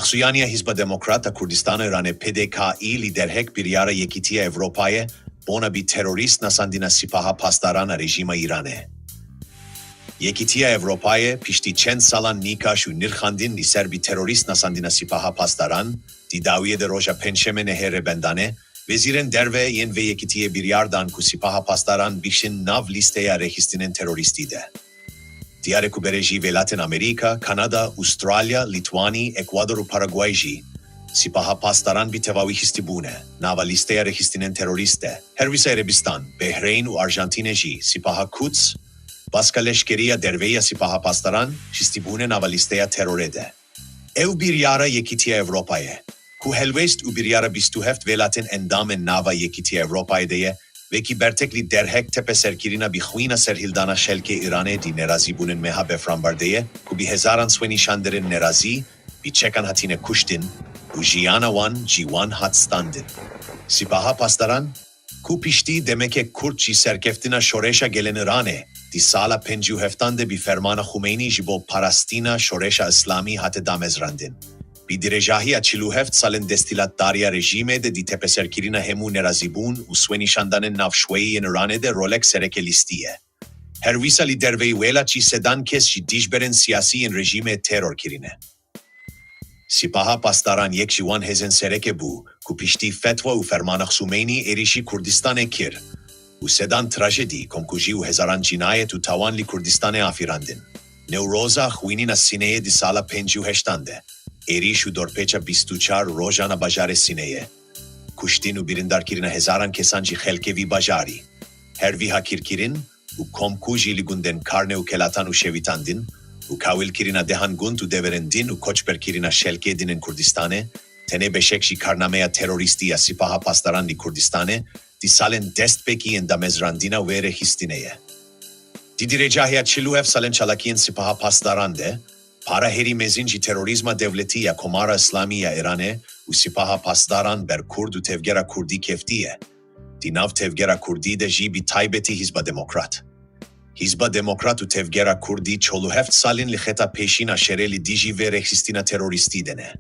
Suyaniya Hizba Demokrat a Kurdistana Îranê, P D K î, li derhek biryara Yekîtiya Ewropayê bona bi terorîst nasandina Sipaha Pasdaran a rejîma Îranê. Yekîtiya Ewropayê piştî çend salan nîqaş û nirxandin li ser bi terorîst nasandina Sipaha Pasdaran, di dawiyê de roja Pêncşemê nehê Rêbendanê, wezîrên derve yên vê yekîtiyê biryar dan ku Sipaha Pasdaran bikişin nav lîsteya rêxistinên terorîstî de. Diyar e ku berê jî welatên Amerîka, Kanada, Ustralya, Lîtwanî, Ekwador û Paraguay jî Sipaha Pasdaran bi tevawî xistibûne nava lîsteya rêxistinên terorîst de. Her wisa Erebistan, Behreyn û Arjantînê jî Sipaha Quds, baska leşkerî ya derve ya Sipaha Pasdaran, xistibûne nava lîsteya terorê de. Ew biryara Yekîtiya Ewropayê, ku helwest û biryara bîst û heft welatên endamên nava Yekîtiya Ewropayê de ye, wekî bertek li derhek tepeserkirina bi xwîna serhildana xelkê Îranê di nerazîbûnên meha Befranbarê de ye, ku bi hezaran swênîşanderên nerazî bi çekan hatine kuştin û jiyana wan ji wan hat standin. Sipaha Pasdaran, ku piştî demeke kurt ji serkeftina şoreşa gelên Îranê, di sala pêncî û heftan de bi fermana Xumeynî ji bo parastina şoreşa Îslamî hate damezrandin, bi dirêjahiya çil û heft salên desthilatdariya rejîmê de di tepeserkirina hemû nerazîbûn û swênîşandanên navşweyî yên Îranê de rolek sereke lîstî ye. Her wisa li derveyî welat jî sedan kes ji dijberên siyasî yên rejîmê teror kirine. Sipaha Pasdaran yek ji wan hêzên sereke bû ku piştî fetwa û fermana Xumeynî êrîşî Kurdistanê kir û sedan trajedî, komkujî û hezaran cinayet û tawan li Kurdistanê afirandin. Newroza xwînîna Sineyê di sala pêncî û heştan de, êrîş û dorpêça bîst û çar rojana bajarê Sineyê, kuştin û birindarkirina hezaran kesan ji xelkê vî bajarî, her vîha kîrkirin û komkujî li gundên Karne û Kelatan û şewitandin û kawilkirina dehan gund û deverên din û koçberkirina xelkê din ên Kurdistanê, tenê beşek ji karnameya terorîstî ya Sipaha Pasdaran li Kurdistanê di salên destpêkî yên damezrandina wê rêxistinê ye. Di dirêjahiya çil û heft salên çalakiyên Sipaha Pasdaran de, para herî mezin ji terorîzma dewletî ya Komara Îslamî ya Îranê û Sipaha Pasdaran ber Kurd û tevgera Kurdî keftiye. Di nav tevgera Kurdî de jî bi taybetî Hizba Demokrat. Hizba Demokrat û tevgera Kurdî çol û heft salîn li xeta pêşîn a şerê li dijî vê rêxistina terorîstî de ne.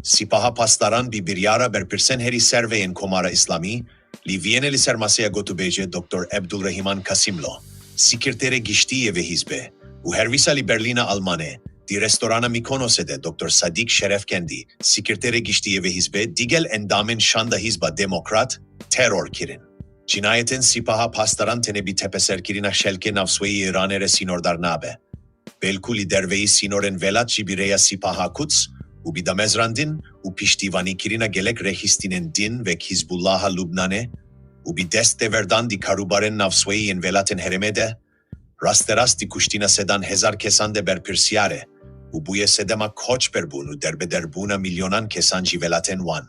Sipaha Pasdaran bi biryara berpirsên herî serve yên Komara Îslamî li Vîyenê li ser maseya gotûbêjê Doktor Ebdulrehîman Kasimlo, sekreterê giştî yê vê hizbê û her wisa li Berlîna Almanê, di restorana Mîkonosê de Doktor Sadîk Şerefkendî, sekreterê giştî yê vê hizbê, digel endamên şanda Hizba Demokrat teror kirin. Cinayetên Sipaha Pasdaran tenê bi tepeserkirina xelkê navsweyî Îranê re sînordar nabe. Belku li derveyî sînorên welat jî bi rêya Sipaha Quds û bi damezrandin û piştîvanîkirina gelek rêxistinên din wek Hizbullaha Lubnanê û bi dest têverdan di karûbarên navsweyî yên welatên herêmê de, rasterast di kuştina sedan hezar kesan de berpirsiyar e û bûye sedema koçberbûn û derbederbûna milyonan kesan ji welatên wan.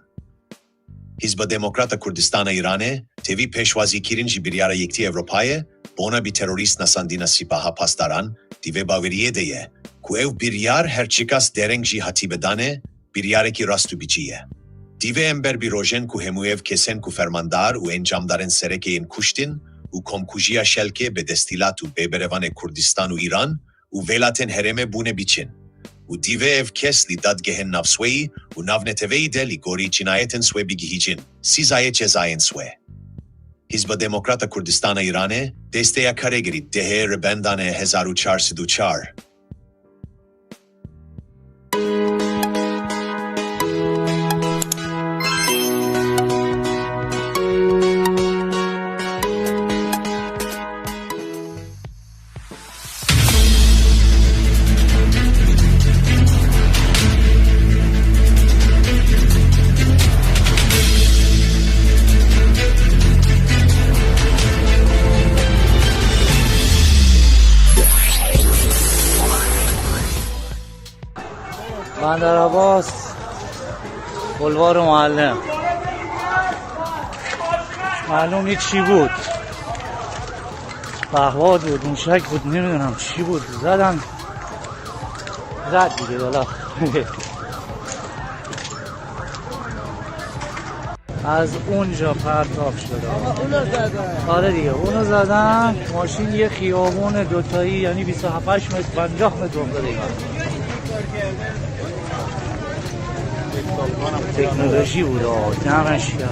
Hizba Demokrat a Kurdistana Îranê, tevî pêşwazîkirin ji biryara Yekîtiya Ewropayê, bona bi terorîst nasandina Sipaha Pasdaran, di vê baweriyê de ye, ku ew biryar her çiqas dereng jî hatîbe danê, biryarekî rast û bicî ye. Divê em ber bi rojên ku hemû ev kesên ku fermandar û encamdarên sereke yên kuştin û komkujiya xelkê bê desthilat û bê berevanê Kurdistan û Îran û welatên herêmê bûne biçin. Û divê ev kes li dadgehên navsweyî û navneteweyî de li gorî cinayetên swê bigihîcin sîzayê cezayên swê. Hizba Demokrat a Kurdistana Îranê, desteya karegerî dehê Rêbendanê hezar û çar sed û çar. بندر عباس، بلوار معلم. معلوم نیست چی بود. پهواد بود، موشک بود، نمی‌دونم چی بود. زدن. زد دیگه، بالا. از اونجا پرتاب شده. آقا، اونو زدن. آره دیگه، اونو زدن. ماشین یه خیابون دوتایی، یعنی بیست و هفت متر، پنجاه متر عمق دیگه. Teknolojî û da, ne şiya.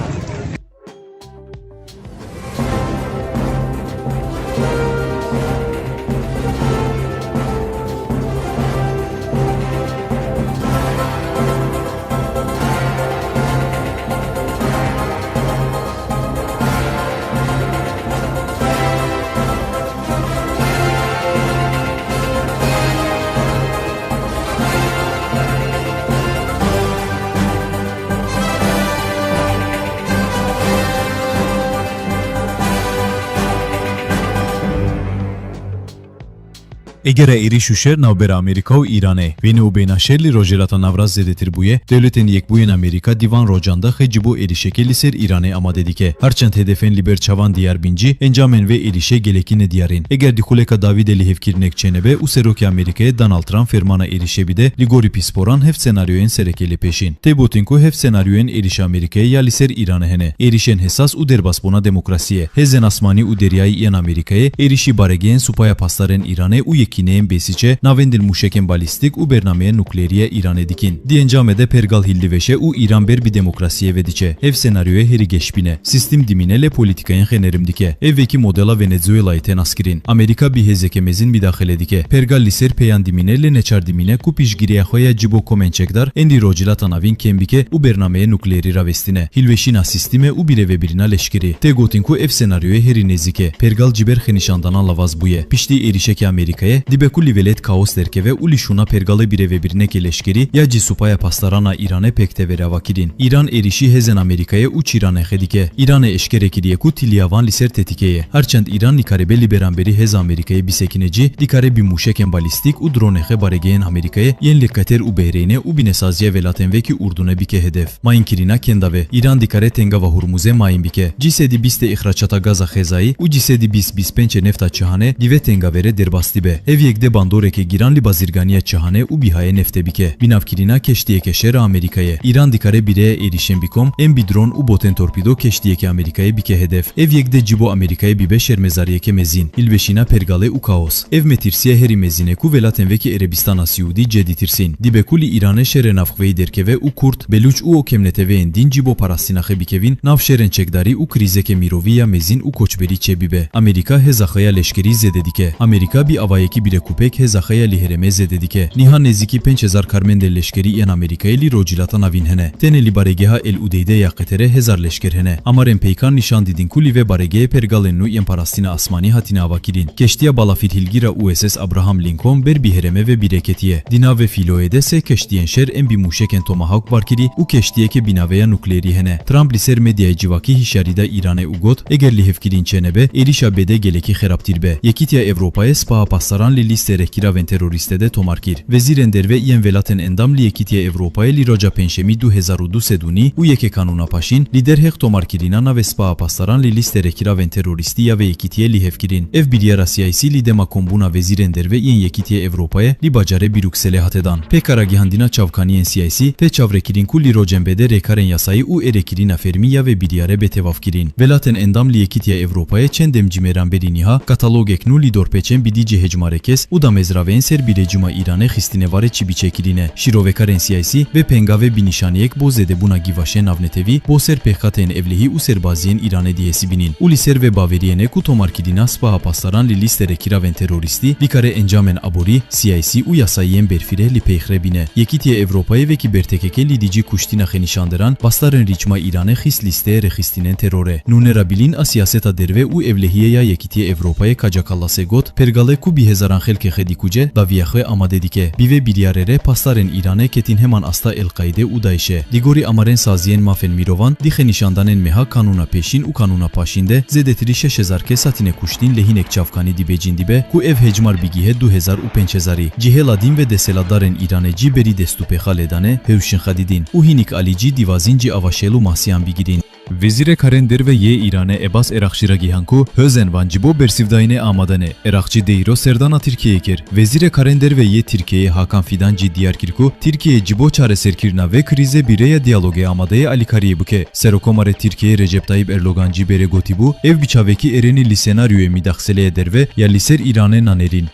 Êgera êrîş û şer navbera Amerîka û Îranê. Wêne û bêhna şer li Rojhilata Navrast zêdetir bûye, Dewletên Yekbûyên Amerîka di van rocan de xwe ji bo êrîşekê li ser Îranê amade dike. Her çend hedefên li ber çavan diyar bin jî, encamên vê êrîşê gelekî nediyar in. Eger di xuleka dawî de lihevkirinek çênebe û Serokê Amerîkayê Donald Trump fermana êrîşê bide, li gorî pisporan heft senaryoyên sereke li pêş in. Tê gotin ku heft senaryoyên êrîşa Amerîkayê ya li ser Îranê hene. Êrîşên hesas û derbasbûna demokrasiyê. Hêzên asmanî û deryayî yên Amerîkayê êrîşî baregehên Supaya Pasdarên Îranê û yekîneyên Bêsîçê navendên mûşekên balîstîk û bernameyên nukleerî ya Îranê dikin. Di encamê de pergal hildivêje û Îran ber bi demokrasiyê ve diçe. Ev senaryoyê herî geşbîn e. Sîstem dimîne lê polîtîkayên xwe nerm dike. Ev wekî modela Venezuelayê tê naskirin. Amerîka bi hêzeke mezin midaxile dike. Pergal li ser peyan dimîne lê neçar dimîne ku piştgiriya xwe ya ji bo komên çekdar ên li Rojhilata Navîn kêm bike û bernameyê nukleerî ravestîne. Hilweşîna sîstemê û birêvebirina leşkerî. Tê gotin ku ev senaryoyê herî nêzîk e. Pergal ji ber xênîşandanan lawaz bûye. Piştî êrîşeke Amerîkayê, dibe ku li welêt kaos derkeve û li şûna pergalê birêvebirinekê leşkerî ya jî Supaya Pasdaran a Îranê pêk teve avakirin. Îran êrîşî hêzên Amerîkayê û çîranê xwe dike. Îranê eşkere kiriye ku tiliya van li ser tetîkê ye. Her çend Îran nikaribe li beramberî hêza Amerîkayê bisekine jî, dikare bi mûşekên balîstîk û dronê xwe baregehên Amerîkayê yên li Qeter û Behreynê û binesaziya welatên wekî Urdunê bike hedef. Mayînkirina kenda ve, Îran dikare tengava Hurmuzê mayîn bike. Cî sedî bîstê îxraçata gaza xêzayî û cî sedî bîst bîst pêncê nefta çihanê di vê tengavê re derbas dibe. Ev yek de bandoreke giran li bazirganiya çihanê û bîhayê neftê bike. Binavkirina keştiyeke şer a Amerîkayê. Îran dikare bi rêya êrîşên bi kom, ên bi dron û botên torpîdo keştiyeke Amerîkayê bike hedef. Ev yek de ji bo Amerîkayê bibe şermezariyeke mezin. Hilweşîna pergalê û kaos. Ev metirsiya herî mezin e ku welatên wekî Erebistana Siûdî cê ditirsîn. Dibe ku li Îranê şerê navxweyî derkeve û Kurd, Belûç û o kemneteveyên din ji bo parastina xwe bikevin nav şerên çekdarî û krîzeke mirovî ya mezin û koçberî çêbibe. Amerîka hêza xwe ya leşkerî zêde dike. Amerîka bi awayekî birekûpêk hêza xwe ya li herêmê zêde dike. Niha nêzîkî pênc hezar karmendên leşkerî yên Amerîkayê li Rojhilata Navîn hene. Tenê li baregeha El Udeydê ya Qeterê hezar leşker hene. Amarên peykan nîşan didin ku li vê baregehê pergalên nû yên parastina asmanî hatine avakirin. Keştiya balafîrhilgîr a U S S Abraham Lincoln ber bi herêmê ve bîre ketiye. Di nav vê fîloyê de sê keştiyên şer ên bi mûşekên Tomahawk barkirî û keştiyeke bînaveya nukleerî hene. Trump li ser medyayê civakî hişyarî da Îranê û got, eger lihevkirîn çênebe, êrîşa bê de gelekî xerabtîr be. Yekîtiya Ewropayê spaha pasdaran li lîstê rêkiravên terorîstê de tomar kir. Wezîrên derve yên welatên endam li Yekîtiya Ewropayê li roja Pêncşemî du hezar û du sed û nî û yekê kanûna paşîn, li derheq tomarkirina navê spaha pasdaran li lîstê rêkiravên terorîstî ya vê yekîtiyê lihevkirin. Ev biryara siyasî li dema kombûna wezîrên derve yên Yekîtiya Ewropayê li bajarê Brukselê hate dan. Pêka ragihandina çavkaniyên siyasî tê çavrekirin ku li rocên bê de rêkarên yasayî û êrêkirina fermî ya vê biryarê bê tevafkirin. Welatên endam li Yekîtiya Ewropayê çend demcî mêran berî niha katalogek nû li dorpêçên bi dî cî hejmarê kes û damezraveyên ser bi rejîma Îranê xistine varê çi biçe kirine. Şîrovekarên siyasî vê pengavê bi nîşaneyek bo zêdebûna gîvaşên navnetewî bo ser pêxateyên ewlehî û serbaziyên Îranê dihesibînin û li ser vê baweriyê ne ku tomarkirina spaha pasdaran li lîstê rêkiravên terorîstî dikare encamên aborî, siyasî û yasayiyên berfîreh li pêxre bîne. Yekîtiya Ewropayê vekî bertekeke li dijî kuştina xênîşanderan, pasdarên rîçma Îranê xist lîsteyê rêxistînên terorê. Nûnera bilîn a siyaseta derve û ewlehiyê ya Yekîtiya Ewropayê Kaja Kallasê got, pergalê ku bi hezaran xelkê xwe dikuce, dawiya xwe amade dike. Bi vê biryarê re pasdarên Îranê ketin heman asta El-Qaîde û DAIŞê. Di gorî amarên saziyên mafên mirovan, di xênîşandanên meha kanûna pêşîn û kanûna paşîn de zêdetirî şeş hezar kes hatine kuştin lê hinek çavkanî dibêjin dibe ku ev hejmar bigihe du hezar û pênc hezarî. Cihêla din ve desthilatdarên Îranê cî berî destûpêxa lêdanê hewşin xedidîn û hinik alî cî diwazîn cî ava şêl û masiyan bigirîn. Wezîrê Karên Derve yê Îranê Ebas Eraqçî ragihan ku hêzên van ji bo bersivdayînê amade ne. Eraqçî de îro serdana Tirkiyeyê kir. Wezîrê Karên Derve yê Tirkiyeyê Hakan Fidan jî diyar kir ku Tirkiye ji bo çareserkirina vê krîzê bi rêya diyalogê amade ye alîkariyê bike. Serokomarê Tirkiyeyê Recep Tayyip Erdogan jî berê gotîbû, ev bi çavekî êrînî li senaryoyê midaxseleyê derve ya li ser Îranê nanêrîn.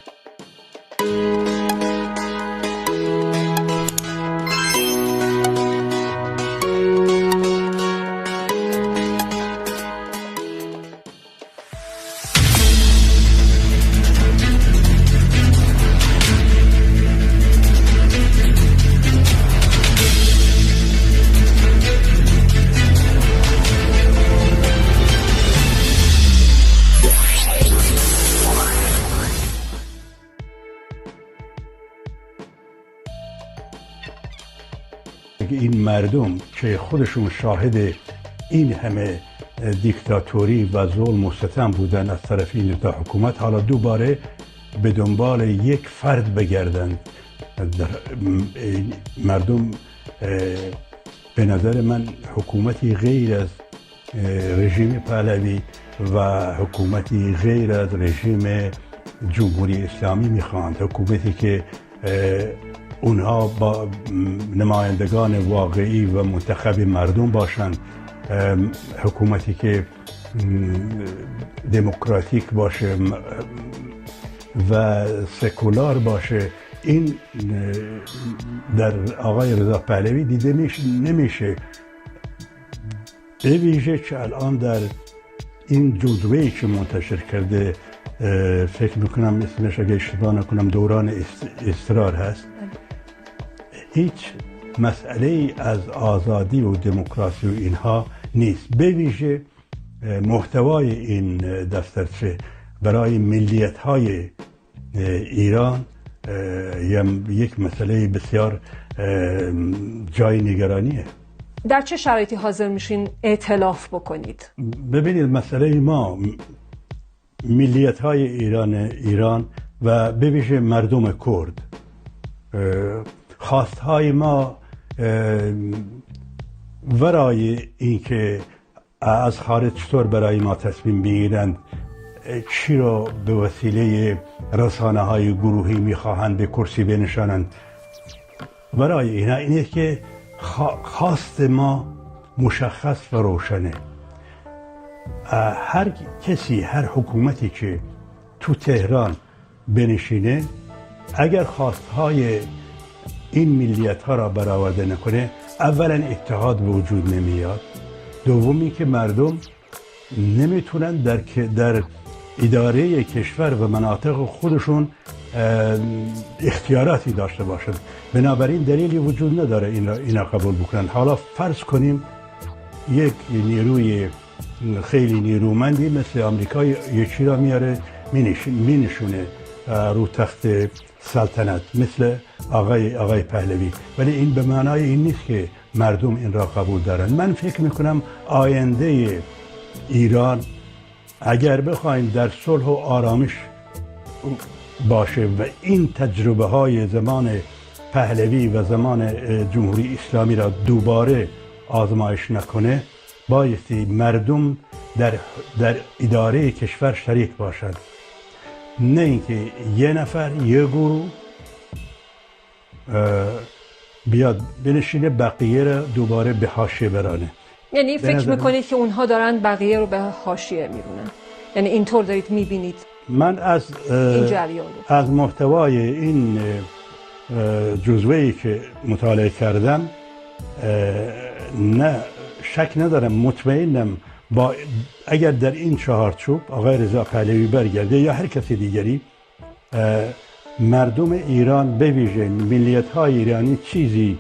مردم که خودشون شاهد این همه دیکتاتوری و ظلم و ستم بودن از طرف این دوتا حکومت، حالا دوباره به دنبال یک فرد بگردند. در، مردم، اه، به نظر من حکومتی غیر از، اه، رژیم پهلوی و حکومتی غیر از رژیم جمهوری اسلامی می‌خواهند. حکومتی که اه، اونها با، م، نمایندگان واقعی و منتخب مردم باشند، اه، حکومتی که، م، دموکراتیک باشه، م، و سکولار باشه، این، اه، در آقای رضا پهلوی دیده می‌ش-، نمیشه. به ویژه که الان در این جزوه‌ای که منتشر کرده، اه، فکر می‌کنم اسمش، اگه اشتباه نکنم، دوران است-، اضطرار هست. بله. هیچ مسئله‌ای از آزادی و دموکراسی و اینها نیست. به ویژه، اه، محتوای این دفترچه برای ملیت‌های ایران، اه، یم-، یک مسئلهٔ بسیار، اه، جای نگرانیه. در چه شرایطی حاضر میشین ائتلاف بکنید؟ ببینید، مسئلهٔ ما، م-، ملیت‌های ایران، ایران و به ویژه مردم کرد، اه، خواست‌های ما، اه، ورای اینکه از خارج چطور برای ما تصمیم بگیرند، چی رو به وسیلهٔ رسانه‌های گروهی می‌خواهند به کرسی بنشانند. برای اینا اینه که خوا-، خواست ما مشخص و روشنه. اه، هر کسی، هر حکومتی که تو تهران بنشینه، اگر خواست‌های این ملیت‌ها را برآورده نکنه، اولاً اتحاد به وجود نمیاد، دومی که مردم نمی‌تونن در ک-، در ادارهٔ کشور و مناطق خودشون، اه، اختیاراتی داشته باشند. بنابراین دلیلی وجود نداره این را، اینا قبول بکنن. حالا فرض کنیم یک نیروی خیلی نیرومندی مثل آمریکا یکی را میاره، مینش-، مینشونه، اه، رو تخت سلطنت، مثل آقای، آقای پهلوی. ولی این به معنای این نیست که مردم این را قبول دارن. من فکر می‌کنم آیندهٔ ایران اگر بخوایم در صلح و آرامش باشه و این تجربه‌های زمان پهلوی و زمان، اه، جمهوری اسلامی را دوباره آزمایش نکنه، بایستی مردم در، در ادارهٔ کشور شریک باشد، نه اینکه یه نفر، یه گروه، اه، بیاد بنشینه، بقیه را دوباره به حاشیه برانه. یعنی به فکر نظر من می‌کنید که اونها دارن بقیه رو به حاشیه می‌رونن؟ یعنی اینطور دارید می‌بینید من از، اه، این جریان رو؟ از محتوای این، اه، جزوه‌ای که مطالعه کردم، اه، نه، شک ندارم، مطمئنم با، اگر در این چهارچوب آقای رضا پهلوی برگرده یا هر کس دیگری، اه، مردم ایران، به ویژه ملیت‌های ایرانی، چیزی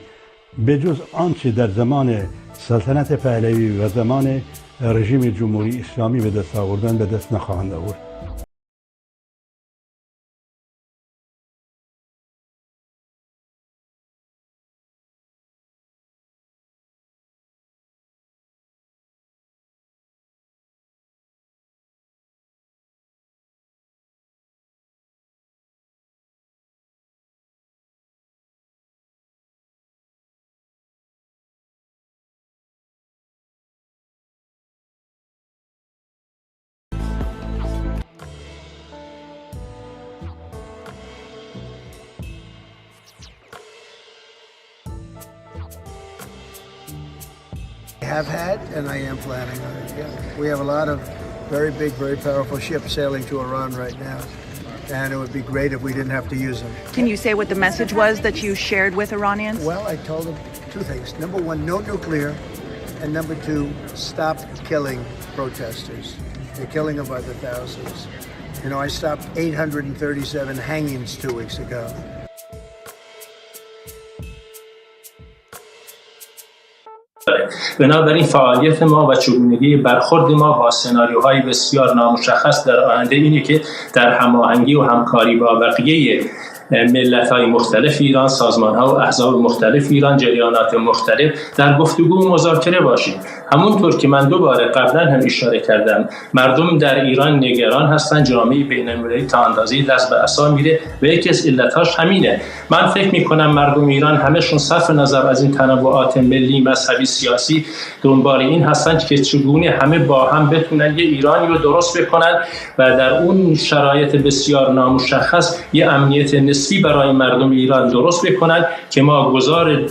به جز آنچه در زمان سلطنت پهلوی و زمان رژیم جمهوری اسلامی به دست آوردن، به دست نخواهند آورد. I have had, and I am planning on it, yeah. We have a lot of very big, very powerful ships sailing to Iran right now, and it would be great if we didn't have to use them. Can you say what the message was that you shared with Iranians? Well, I told them two things. Number one, no nuclear, and number two, stop killing protesters. They're killing them by the thousands. You know, I stopped eight hundred and thirty-seven hangings two weeks ago. بنابراین فعالیت ما و چگونگی برخورد ما با سناریوهای بسیار نامشخص در آینده اینه که در هماهنگی و همکاری با بقیهٔ ملت‌های مختلف ایران، سازمان‌ها و احزاب مختلف ایران، جریانات مختلف در گفتگو و مذاکره باشیم. همونطور که من دو بار قبلاً هم اشاره کردم، مردم در ایران نگران هستن، جامعهٔ بین‌المللی تا اندازه‌ای دست به عصا میره و یکی از علتاش همینه. من فکر می‌کنم مردم ایران همه‌شون صرف نظر از این تنوعات ملی، مذهبی، سیاسی دنبال این هستند که چگونه همه با هم بتونن یه ایرانی رو درست بکنن و در اون شرایط بسیار نامشخص یه امنیت نسبی برای مردم ایران درست بکنن که ما گذار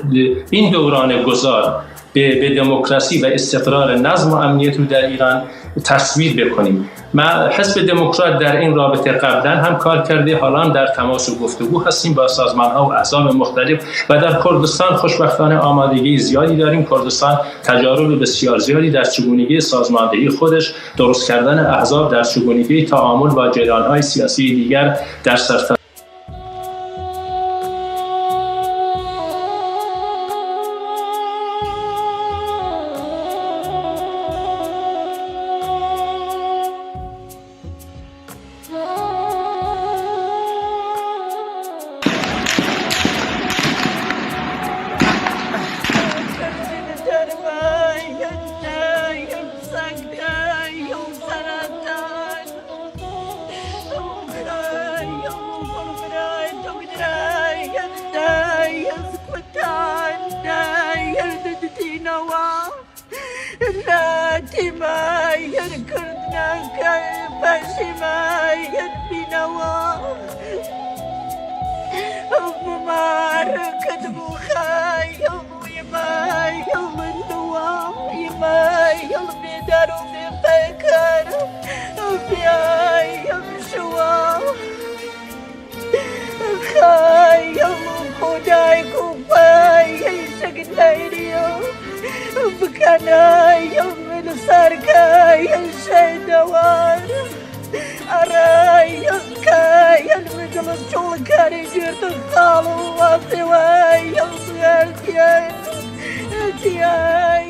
این دوران گذار به، به دموکراسی و استقرار، نظم و امنیت رو در ایران تصویر بکنیم. ما حزب دموکرات در این رابطه قبلاً هم کار کرده، حالا هم در تماس و گفتگو هستیم با سازمان‌ها و احزاب مختلف و در کردستان خوشبختانه آمادگی زیادی داریم. کردستان تجارب بسیار زیادی در چگونگی سازماندهی خودش، درست کردن احزاب، در چگونگی تعامل با جریان‌های سیاسی دیگر در سرتاسر Latî me yer Kurd nake, paşî me yer bînewa. Ew bi me re ketibû xeyal û yê me yel min diwa, yê me yel bêdar û bêpeyker, ew biyay ew şiwa. Xeyal û xwedayek û pey şek neyriyo. Bikeneyel min serkeyel şeydewar. Ereyel keyel min dil çolkerê girtin xal û wextê weyel berdiyey. Diyey.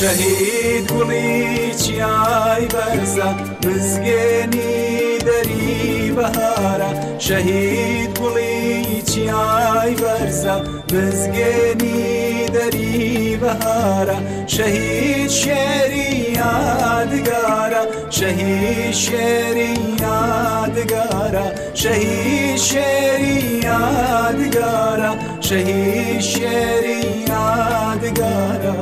Şehîd Gulî çiyay berza. Mizgênî derî behara, şehîd Gulî çiyay berza. Mizgênî derî behara, şehîd şêrî yadigara, şehîd şêrî yadigara, şehîd şêrî yadigara, şehîd şêrî yadigara.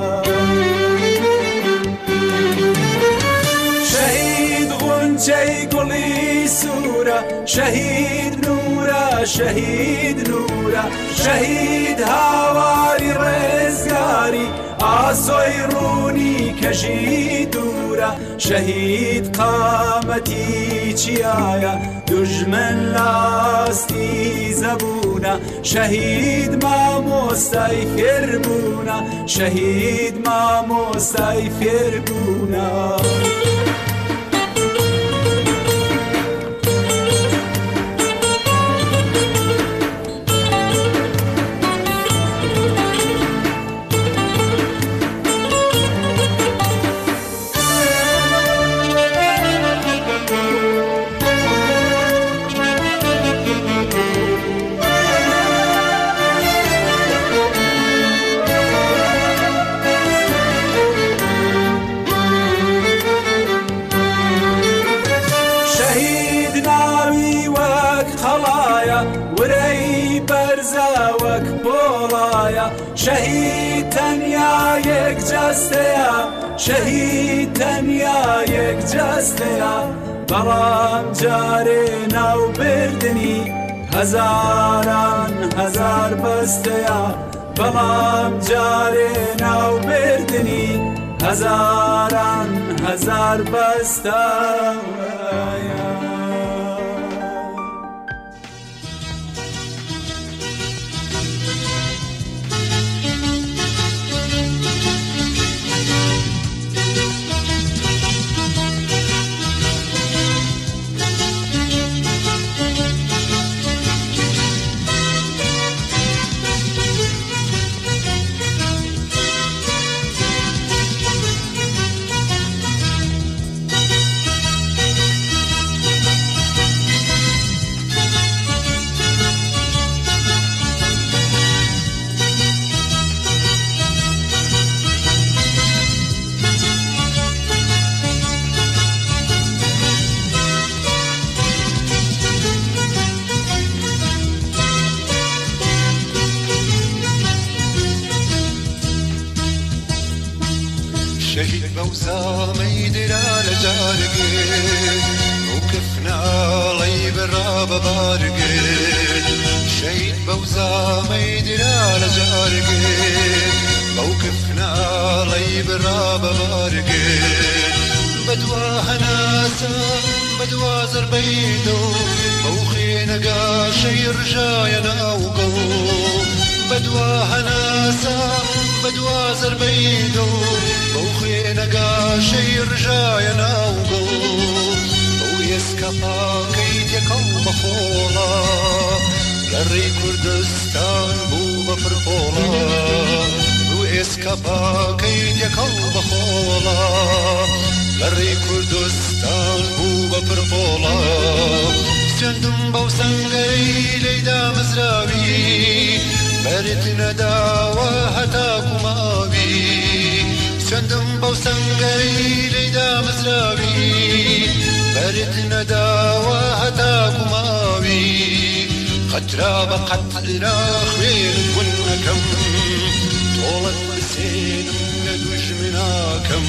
Şehîd Xunçey Gulî Sûra, şehîd Nûra, şehîd Nûra, şehîd Hawarî Rêzgarî, Asoy Rûnî Kejî Dûra, şehîd Qametî Çiyaya, dujmin lastî zebûna, şehîd mamostay fêrbûna, şehîd mamostay fêrbûna. Şehîd navî wek qelaya, wireyî berze wek polaya. Şehîd tenya yek ceste ya, şehîd tenya yek ceste ya. Belam carê navberdinî hezaran hezar beste ya. Belam carê navberdinî hezaran hezar beste ya. Zamey dira le cargê, mewkif naley bira be bargê. Şehîd be û zamey dira le cargê, mewkif naley bira be bargê. Bedwa henasa, bedwa zerbey do, ew xêne gaşey rijaye nav go. Bedwa henasa, bedwa zerbey do, ew xêne gaşey rijaye nav go. Ew êska pakey têkel be xola, gerê Kurdistan bû be pir pola. Ew êska pakey têkel be xola, gerê Kurdistan bû be pir pola. Sendim be û sengerey leyda mizrawî, berit nedawa heta ku mawî. Sendim be û sengerey leyda mizrawî, berit nedawa heta ku mawî. Qetra be qetra xwên hûn nekem, tolet bi sênim le dujminakem.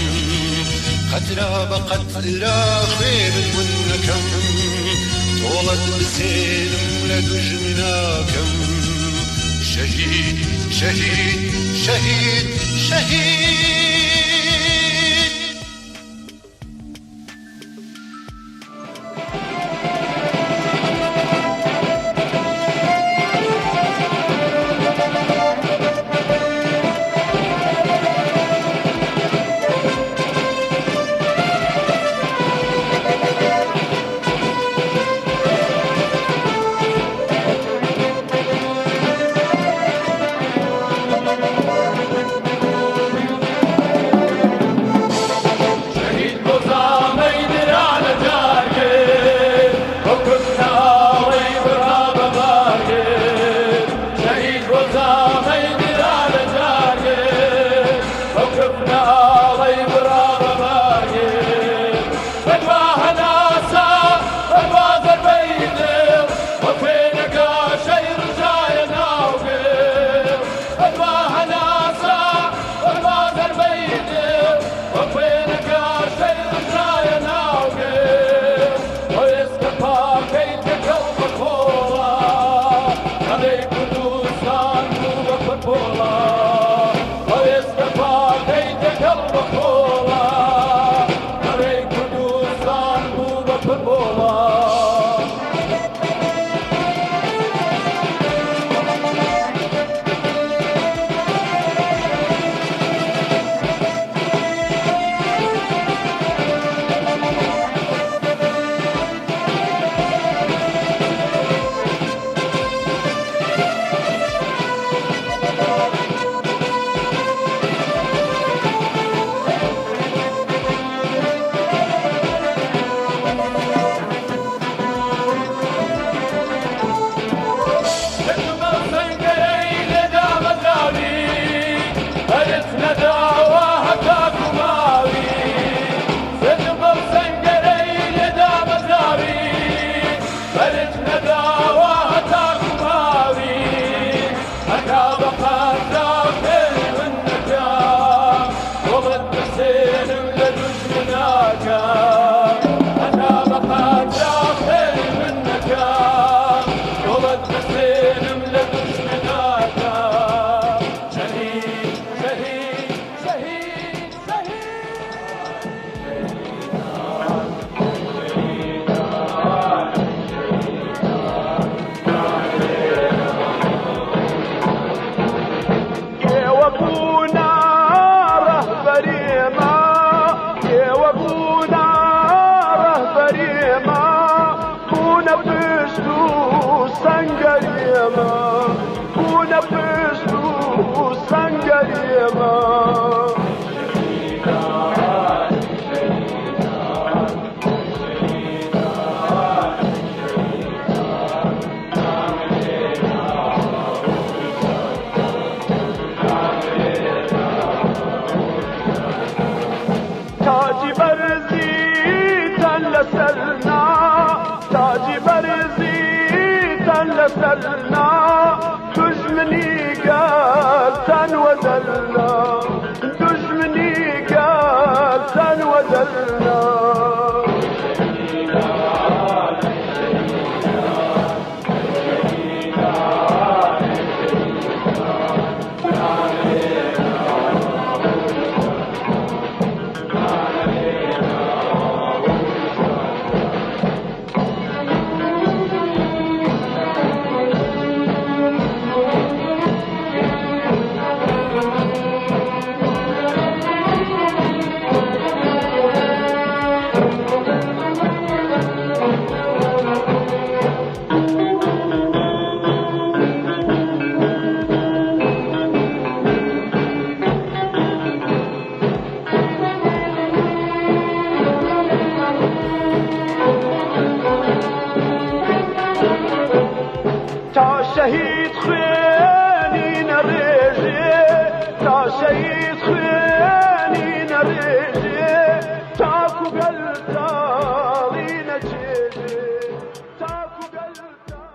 Qetra be qetra xwên hûn nekem, tolet bi sênim le dujminakem. Şehîd, şehîd, şehîd, şehîd. Ê we bûne rehberê me, ê we bûne rehberê me, bûne pişt û sengerê me, bûne pişt û sengerê me. Tacî berzî ten le ser na, tacî berzî ten le ser na, dujminî gel ten we del na, dujminî gel Şehîd xwînî nerêjê, ta şehîd xwînî nerêjê, ta ku gel talî neçêjê, ta ku gel ta-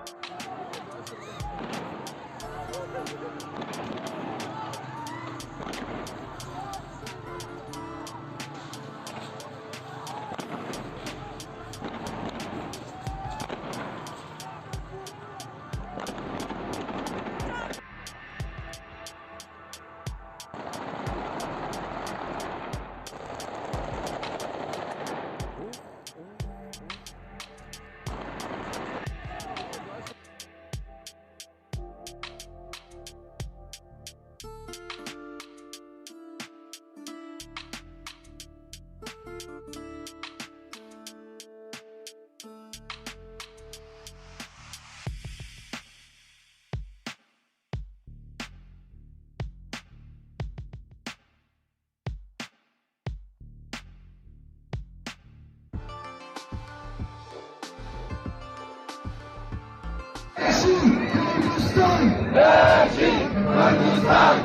Kurdistan!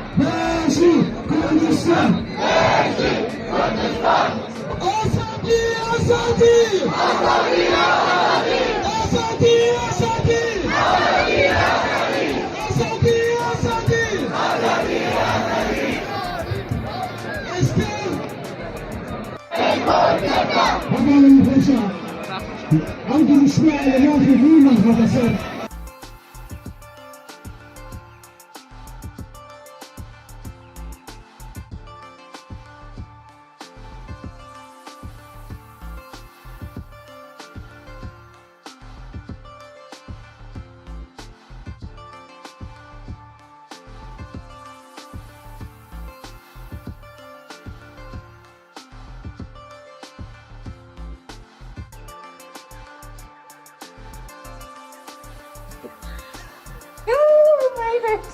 Kurdistan! Kurdistan! Azadî, azadî! Azadî, azadî! Azadî, azadî! Esker! Hevalên xweşa. Ew dirûşme li navê wî nexwe ser. Ooh, my foot.